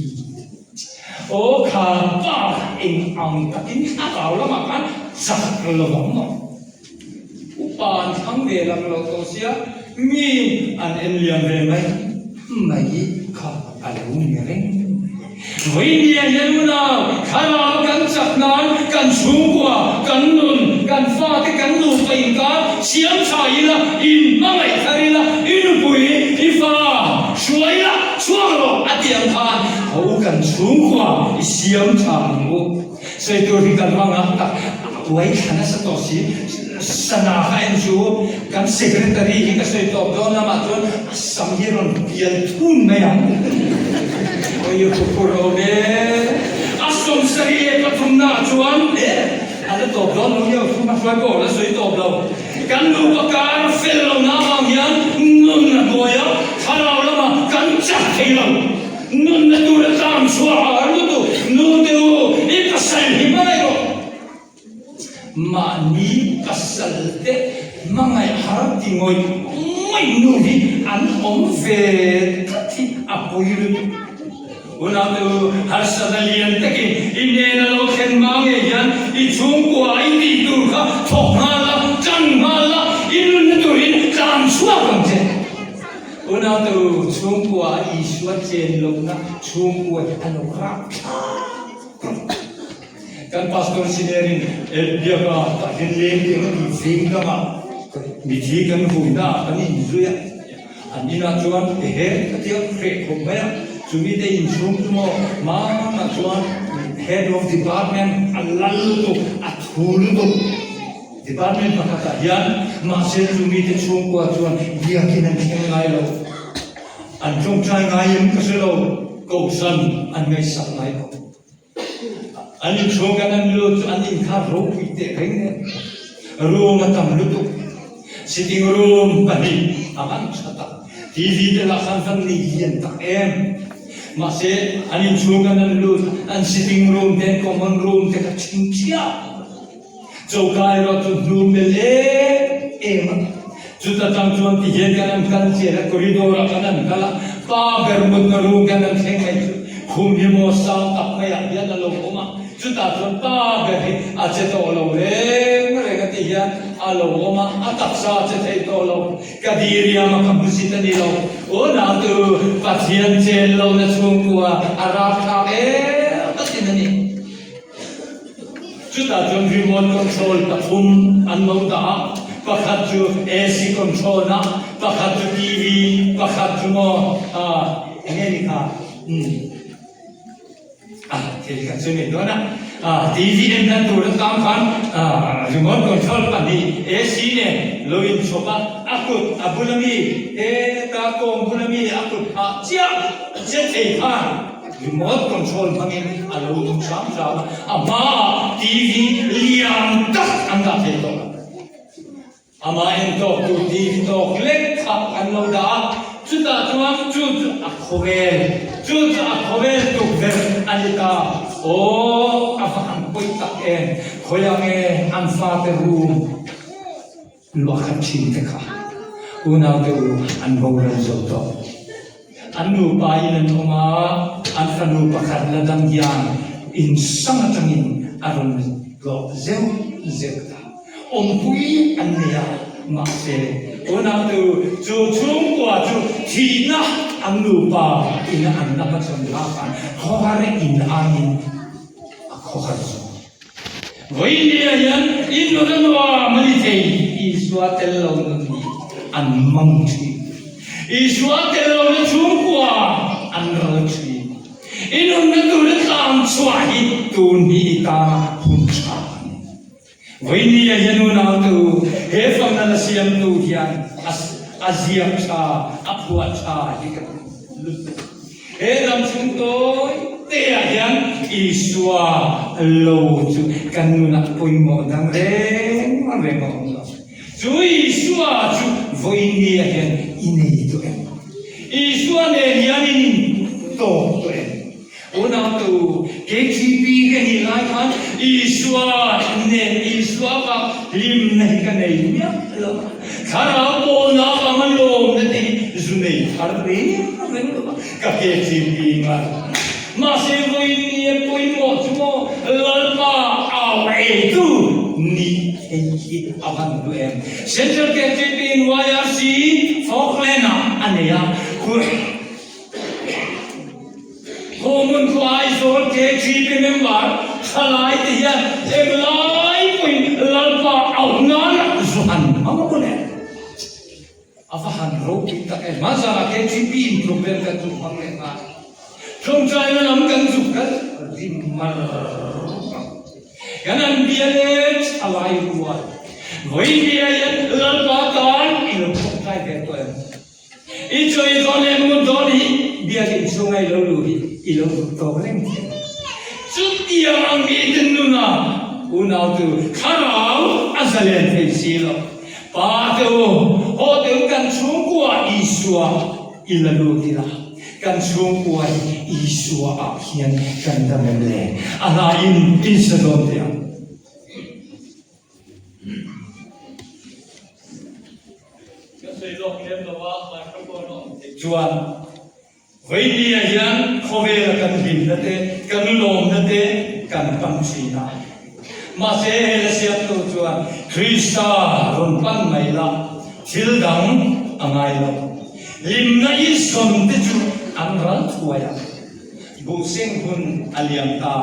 Aw kha pa eng ang takin thlarau lamah khan chak lo ang maw? Upa an thlang ve lang lo tawh sia mi an en liam ve mai mai kha a lo ni reng mai. Vawinia hian unau thlarau kan chak nan kan chhungkua, kan nun, kan fate kan nupa inkar siam tha ila, in hmangaih thar ila, i nupui, i fa hruai ila chhuak rawh a tih ang khan ho kan chhungkua i siam tha ang u. Sawi tur hi kan hmang a, tak uai thla nasa tawh si. Sana kha en chu kan secretary hi ka sawi tawp dawn lamah chuan a sam hi a rawn pial thun mai ang. Awi a huphur awm e. A 73 leh pathumna ah chuan e a la tawp dawn lo nia, hma hruai pawh a la sawi tawp lo. Kan nupa kar fel lohna avang hian nun a hnuai a, thlarau lamah kan chak thei lo. Nunna tur a tlang chhuah a har lutuk. Nu te u, i pasal hi hmangaih rawh. Mahni pasal te hmangaih har ti ngawih ngawih nu hi an awm ve tlat hi a pawi lutuk. Unau te u, harsatna lian takin i hnena lo thlen hma ngei hian i chhungkua i tih tur kha thawk nghal la, tan nghal la, i nunna turin tlan chhuak ang che. Unautu chhungkua a Isua chen lohna chhungkua hi a lo rap thlak. Kan pastor sinerin biaka tah hian leng deuh a tih zing dangah mithi kan vuina ah kan inzui a, an inah chuan ehe ka tia hreh khawp mai a, chumi te inchhung chu maw mama chuan head of department a lal lutuk a thu lutuk. Department pakhatah hian mahse chu mite chhungkua chuan biakin an thleng ngai lo. An tawngtai ngai em ka hre lo, kohhran an ngaihsak ngai lo. An inchhung kan an lut chu an inkhar ropui teh reng nen room a tam lutuk. Sitting room pahnih a man tha tak. TV te lah khan van nei lian tak em. Mahse, an inchhung kan an lut, an sitting room te, an common room te kha chhinchhiah. Choka erawh chu hnu bel em em a, chuta tang chuan ti hian kan an kal chian a, corridor ah kan an kal a, pa ber mutna room kan an thleng mai chu khum hi maw sang tak maiah hian a lo awm a, chutah chuan pa ber hi a che tawh lo reng reng a ti hian a lo awm a, a taksa a che thei tawh lo, ka diriam a ka hmusit a ni lo, unau tu Pathian chen lohna chhungkua a rapthlak em atin a ni. Chutah chuan remote control pathum an lo dah a, pakhat chu AC control na, pakhat chu TV, pakhat chu maw ah eng nge ni kha umm ah thil kha chu ni dawn a, ah TV en na tur atang khan ah remote control pahnih AC nen lo inchhawp a, a kut a bula mi heta kawng bula mi a kut phah chiah che thei khan. Remote control hmangin a lo awm hram hram a, a hmaah TV lian tak an dah thei tawh. Amah entawk tur TV tawk lek kha an lo dah a, chutah chuan chu chu a khawvel, chu chu a khawvel tukverh a ni ta. Aw, a va han pawi tak em, khawiah nge an fate room? Luah khat thin te kha unaute u an boral zo tawh. An nupa in an awm a, an fanu pakhat la dang hian in hrang atangin a rawn tlawh zeuh zeuh ta. Awmpui an nei a, mahse unaute u chu chhungkua chu thihna an nupa in an la hmachhawn hlak a, khawhar in aiin a khawhar zawk. Vawinia hian in nun a nuam a ni thei, Isua tel lo nun hi an mang thin. Isua tel lohna chhungkua an ral thin. I nunna tura tlang chhuah hi tun hi i tana hun tha a ni. Vawinia hian unautu he fakna la siamtu hian a ziak tha, a phuah tha hi ka lutuk. He dam chhung tawi te ah hian Isua lo chu kan nunah pawimawh dang reng reng a awm lo. Chu Isua chu vawiin ah hian i nei tawh em? Isua nen hian in intawk tawh em? Unautu, KTP ka nih lai khan Isua nen Isua bak hlimna hi ka nei miah lo a. Thlarau pawlna avanga lawmna te hi zu nei thar reng reng lo a, ka KTP ngar. Mahse vawiin ni a pawimawh chu maw Lalpa au eitu nih thei hi a van duh em. Central KTP in YRC Falkland ah a nei a, Common khu Aizawl KGP member thalai te hian englai pawhin Lalpa auh nan zu han hmang maw le? A va han ropui tak em! Hmanzanah KGP in program kan zuk hmang leh nghal. Tlawmchaina lam kan zuk kal rim mar ang. Kan an bia leh thalai rual. Vawi bia hian Lalpa tan i lo thawktlai ve tawh em? I chawi dawn leh mut dawn hi biakinn chhunga i lo luh hi i lo duh tawk reng thei a. Chutiang ang mi te nuna unautu thlarau a zalen thei si lo. Pa te u, haw te u kan chhungkua Isua i la lut ila, kan chhungkua hi Isua ah hian kan dam em le? A hlaiin insa dawn teh ang. Ka sawi lawk lem lo a, microphone a awm theih chuan Vainia hian khawvela kan hlimna te, kan lawmna te kan pan thin a. Mahse he la siamtu chuan Krista rawn pan mai la, thil dang a ngai lo. Hlimna insawn te chu an ral thuai a. Buhseng hun a liam ta,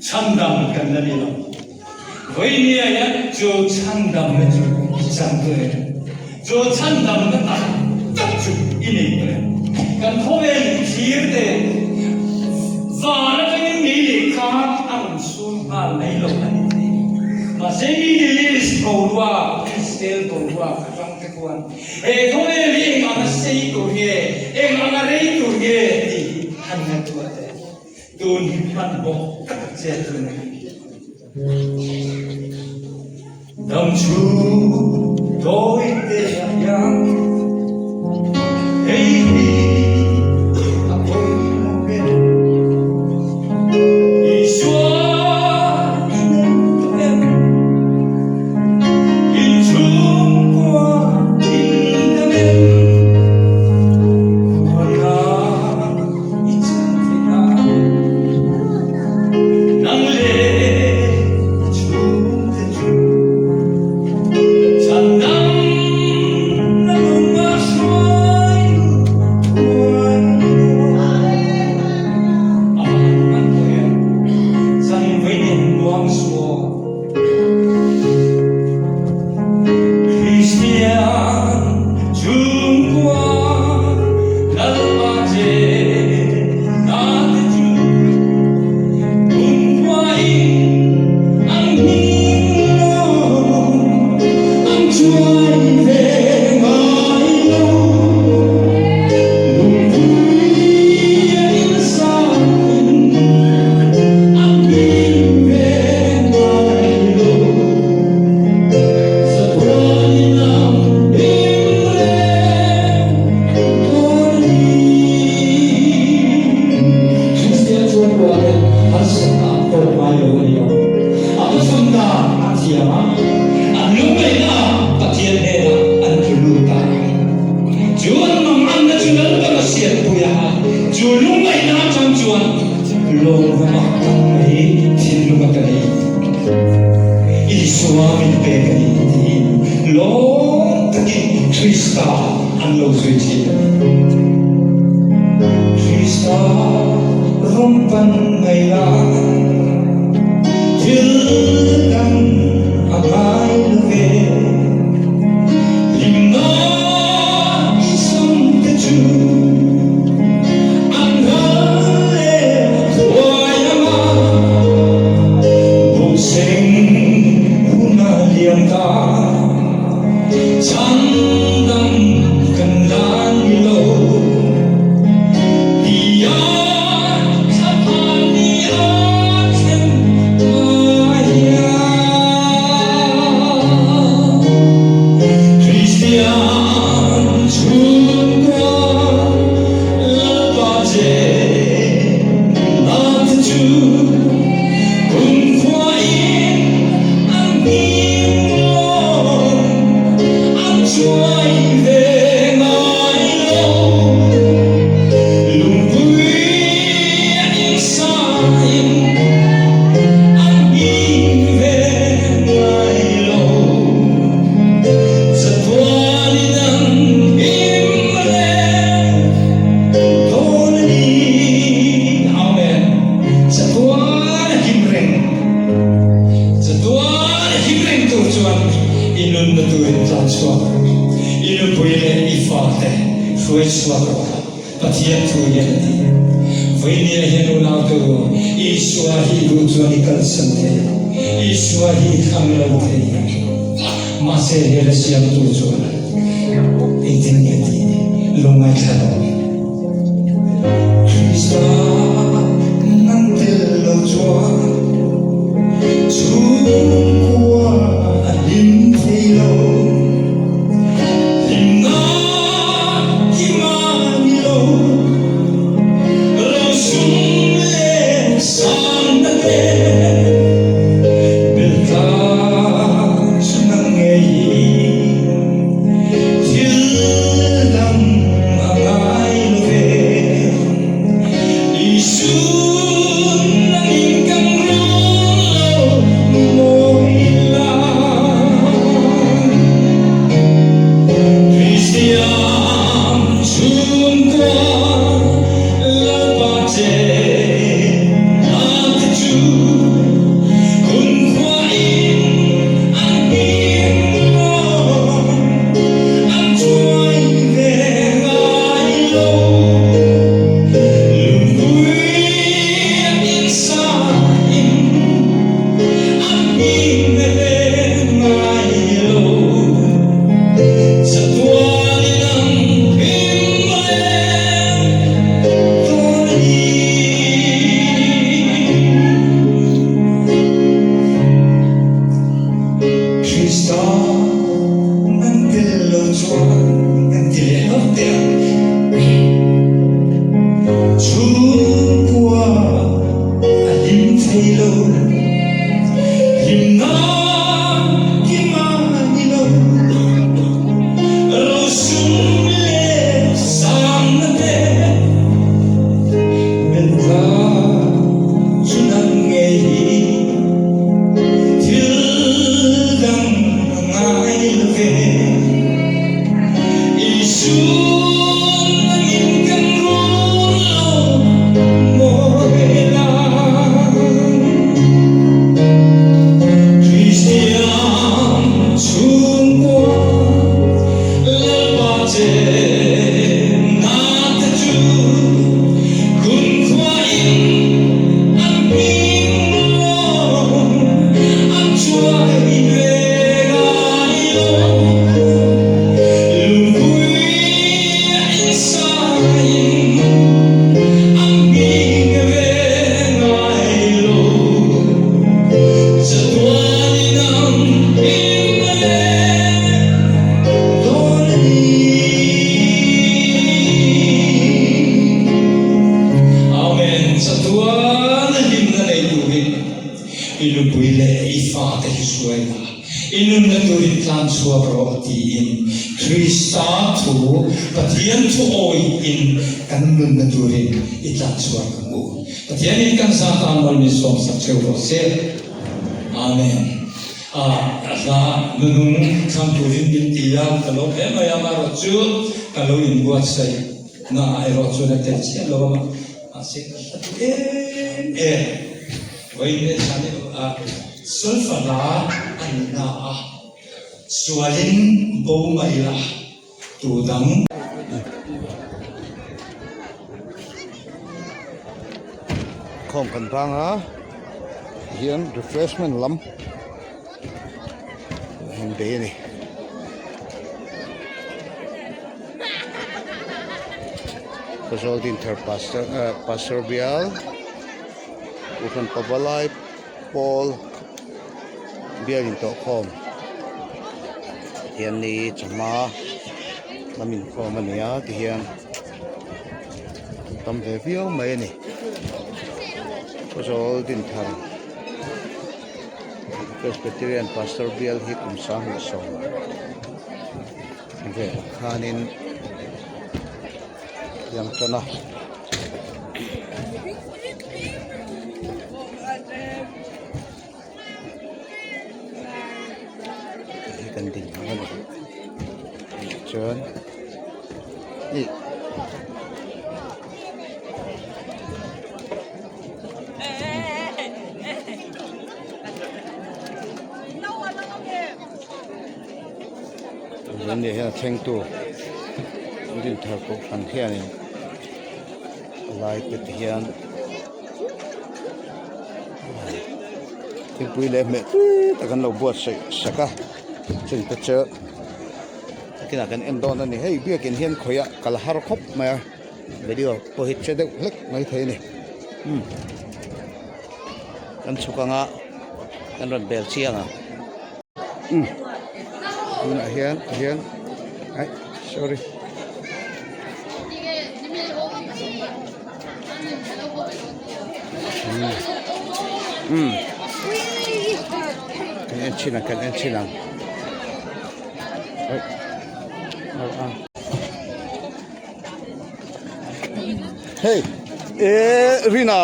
chhandam kan la ni lo. Vawinia hian chu chhandamna chu i chang tawh em? Chu chhandamna tak tak chu i nei tawh em? Kan khawvel thlir te van atangin mi leh khan a rawn sun nghal mai lo a ni thei. Mahse Middle East boruak, Israel boruak atang te khuan he khawvel hi eng anga sei tur nge, eng anga rei tur nge tih hi han ngaihtuah teh. Tun hi hmanhmawh tak che chu ni. Dam chu tawi te ah hian hei hi a pawimawh ber. Harsatna an tawk ngai lo a ni lo. A thuthlun dan a thiam a, an lungngaihna ah Pathian hnenah an tlu lut a. Chu an manganna chu Lalpan a sianpui a, chu lungngaihna atang chuan lawmna mak tak mai thinlung a ka nei. Isua min pek a ni tiin lawm takin Krista an lo zui thin a ni. Krista rawn pan mai la, thil dang a ngai lo ve. Hlimna i sam te chu an ral leh thuai ang a, Bawkseng hun a liam ta. Chhandam kan la ni lo tia thlaphan ni a thlen hma hian Kristian chhungkua Lalpa che na te chu Kumkhua in an hnim lawm, an chuai ve ngai lo. Lungpui a insain an hnim ve ngai lo. Chatuanin an him reng dawn a ni. Amen. Chatuan a him reng. Chatuan a him reng tur chuan i nunna turin tlan chhuak rawh. I nupui leh i fate hruai chhuak rawh. Pathian thu hian a ti. Vawinia hian unau tu Isua hi i duh chuan i kalsan thei. Isua hi i thlang lo thei. Mahse hel a siamtu chuan engtin nge tih lo ngaithla lo. Krista nan tel lo chuan chhungkua a hlim thei lo. Hlimna i mani lo, rosum leh sangna te beltla chu nang ngei hi. Thil dang a ngai lo ve. Isun nangin kan run lo mawi la. Kristian chhungkua Lalpa che na te chu kumkhua in an him maw. An chuai ve ngai lo. Lungpui an insain an him ve ngai lo. Chatuanin an him reng dawn a ni. Krista nan tel lo chuan kan ti leh hlauh teh ang. Chhungkua a hlim thei lo, hlimna kim a ni lo. Rosum leh sangna te beltla chu nang ngei hi. Thil dang a ngai lo ve. Isun nangin kan run lo mawi la. Kristian. I nupui leh i fate hi hruai la, i nunna turin tlan chhuak rawh tiin Krista thu, Pathian thu awiin kan nunna turin i tlan chhuak ang u. Pathianin kan zat a mawi min sawmsak theuh rawh se. Amen. A hla nunung thlang turin min ti a, ka lawm hle mai a, amaherawhchu ka lo inbuatsaih na erawh chuan a tel chiah lo a, mahse ka hla duh em em. Vawiin leh zan erawh a solfa hla a ni na a, sualin bo mai la tu dang. Khawm kan bang a hian refreshment lam an bei a ni. Khawzawl Dinthar Pastor ah Pastor Bial Kohhran Pavalai Pawl Bial intawhkhawm hian ni chawhma lam inkhawm a ni a tihian tam ve viau mai a ni Khawzawl Dinthar Presbyterian Pastor Bial hi kum 20 velah khanin Tiang tan a. Hei kan ding ang a ni. Chuan ih Ni hian a thlengtu Dinthar Kohhran hianin a lai te ti hian thingpui leh hmeh tui tak an lo buatsaih sak a chung te chu nakinah kan en dawn a ni hei biakin hian khawiah kal har khawp mai a video pawh hi che deuh hlek mai thei a ni umm kan chhuk anga kan rawn bel chiang ang. Umm tunah hian tihian aih sorry umm kan en chhin ang kan en chhin ang aih hei eh Rina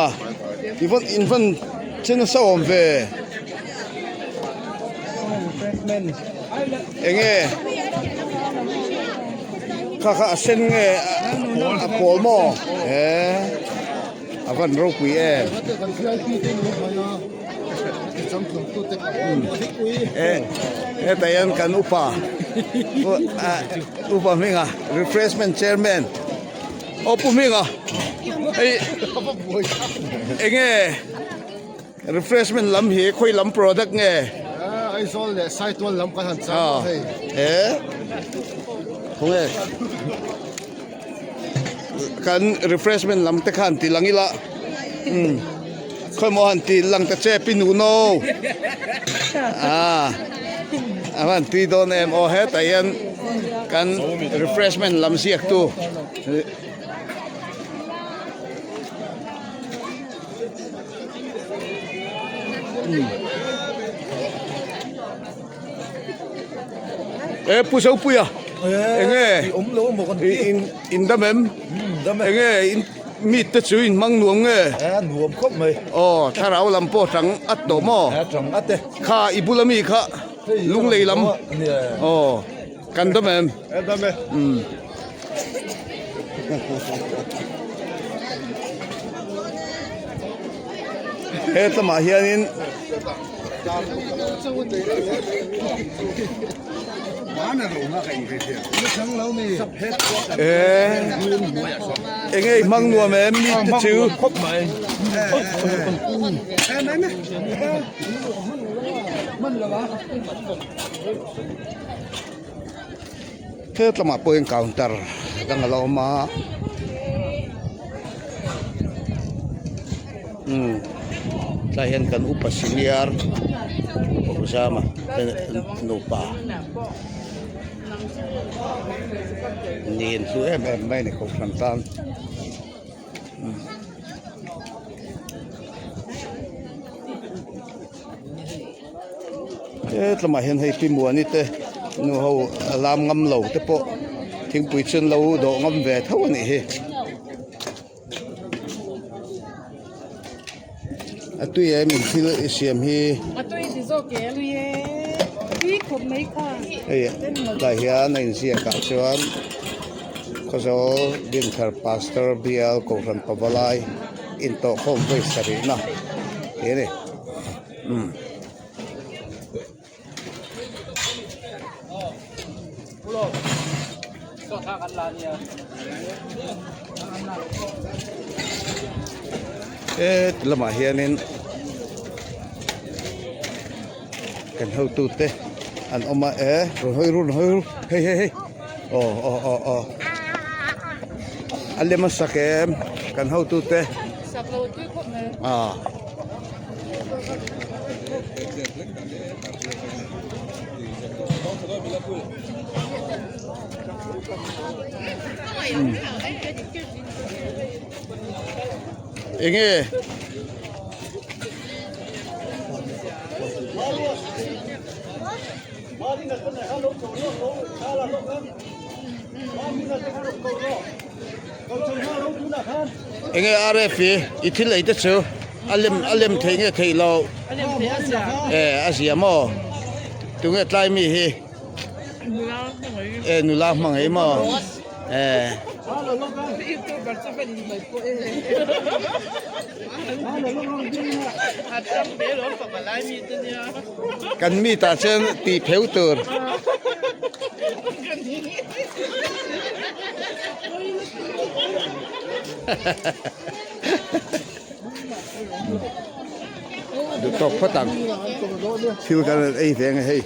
i vawn in vawn che nasa awm ve. Enge kha kha a sen nge a pawl maw he a van ropui em hetah hian kan upa upa hminga refreshment chairman aw pu hminga hei enge. Refreshment lam hi khawi lam product nge? Aizawl leh Saitual lam kan han chang tawh hei. E khawnge kan refreshment lam te khan ti lang ila um khawi maw han ti lang ta che pi nu no a a van tui dawn em aw hetah hian kan refreshment lam ziak tu. E pu Zopuia enge in in dam em enge in meet te chu in hmang nuam nge nuam khawp mai aw thlarau lam pawh tang at tawh maw tang at e kha i bula mi kha lunglei lam aw Kan dam em? Kan dam e. Um. He tlamah hianin enge i hmang nuam em mi te chu He tlamah pawh hian counter dang a la awm a umm tlai hian kan upa senior Zama te nupa niin hlu em em mai a ni kohhran tan. He tlawmah hian hei Pi Muani te nu ho a lam ngam lo te pawh thingpui chu an lo dawh ngam ve tho a nih hi. A tui em in thil i siam hi. A tui ti zawk e. Tui e. Tui khawp mai kha. Hei tlai hian a inziak ah chuan Khawzawl Dinthar Pastor Bial Kohhran Pavalai intawhkhawm vawi sarihna tih a ni. Umm. He ti lamah hianin kan hotute an awm a e rawn hawi ru rawn hawi ru hei hei hei aw aw aw aw a lem a sak em kan hotute ah. Enge Enge RF i i thil ei te chu a lem a lem thei nge theih loh e a zia maw tunge tlai mi hi e nula hmangaih maw e Kan mi tah chuan tih pheu tur. Duh tawk phawt ang. Thil kan rawn ei ve ang e hei.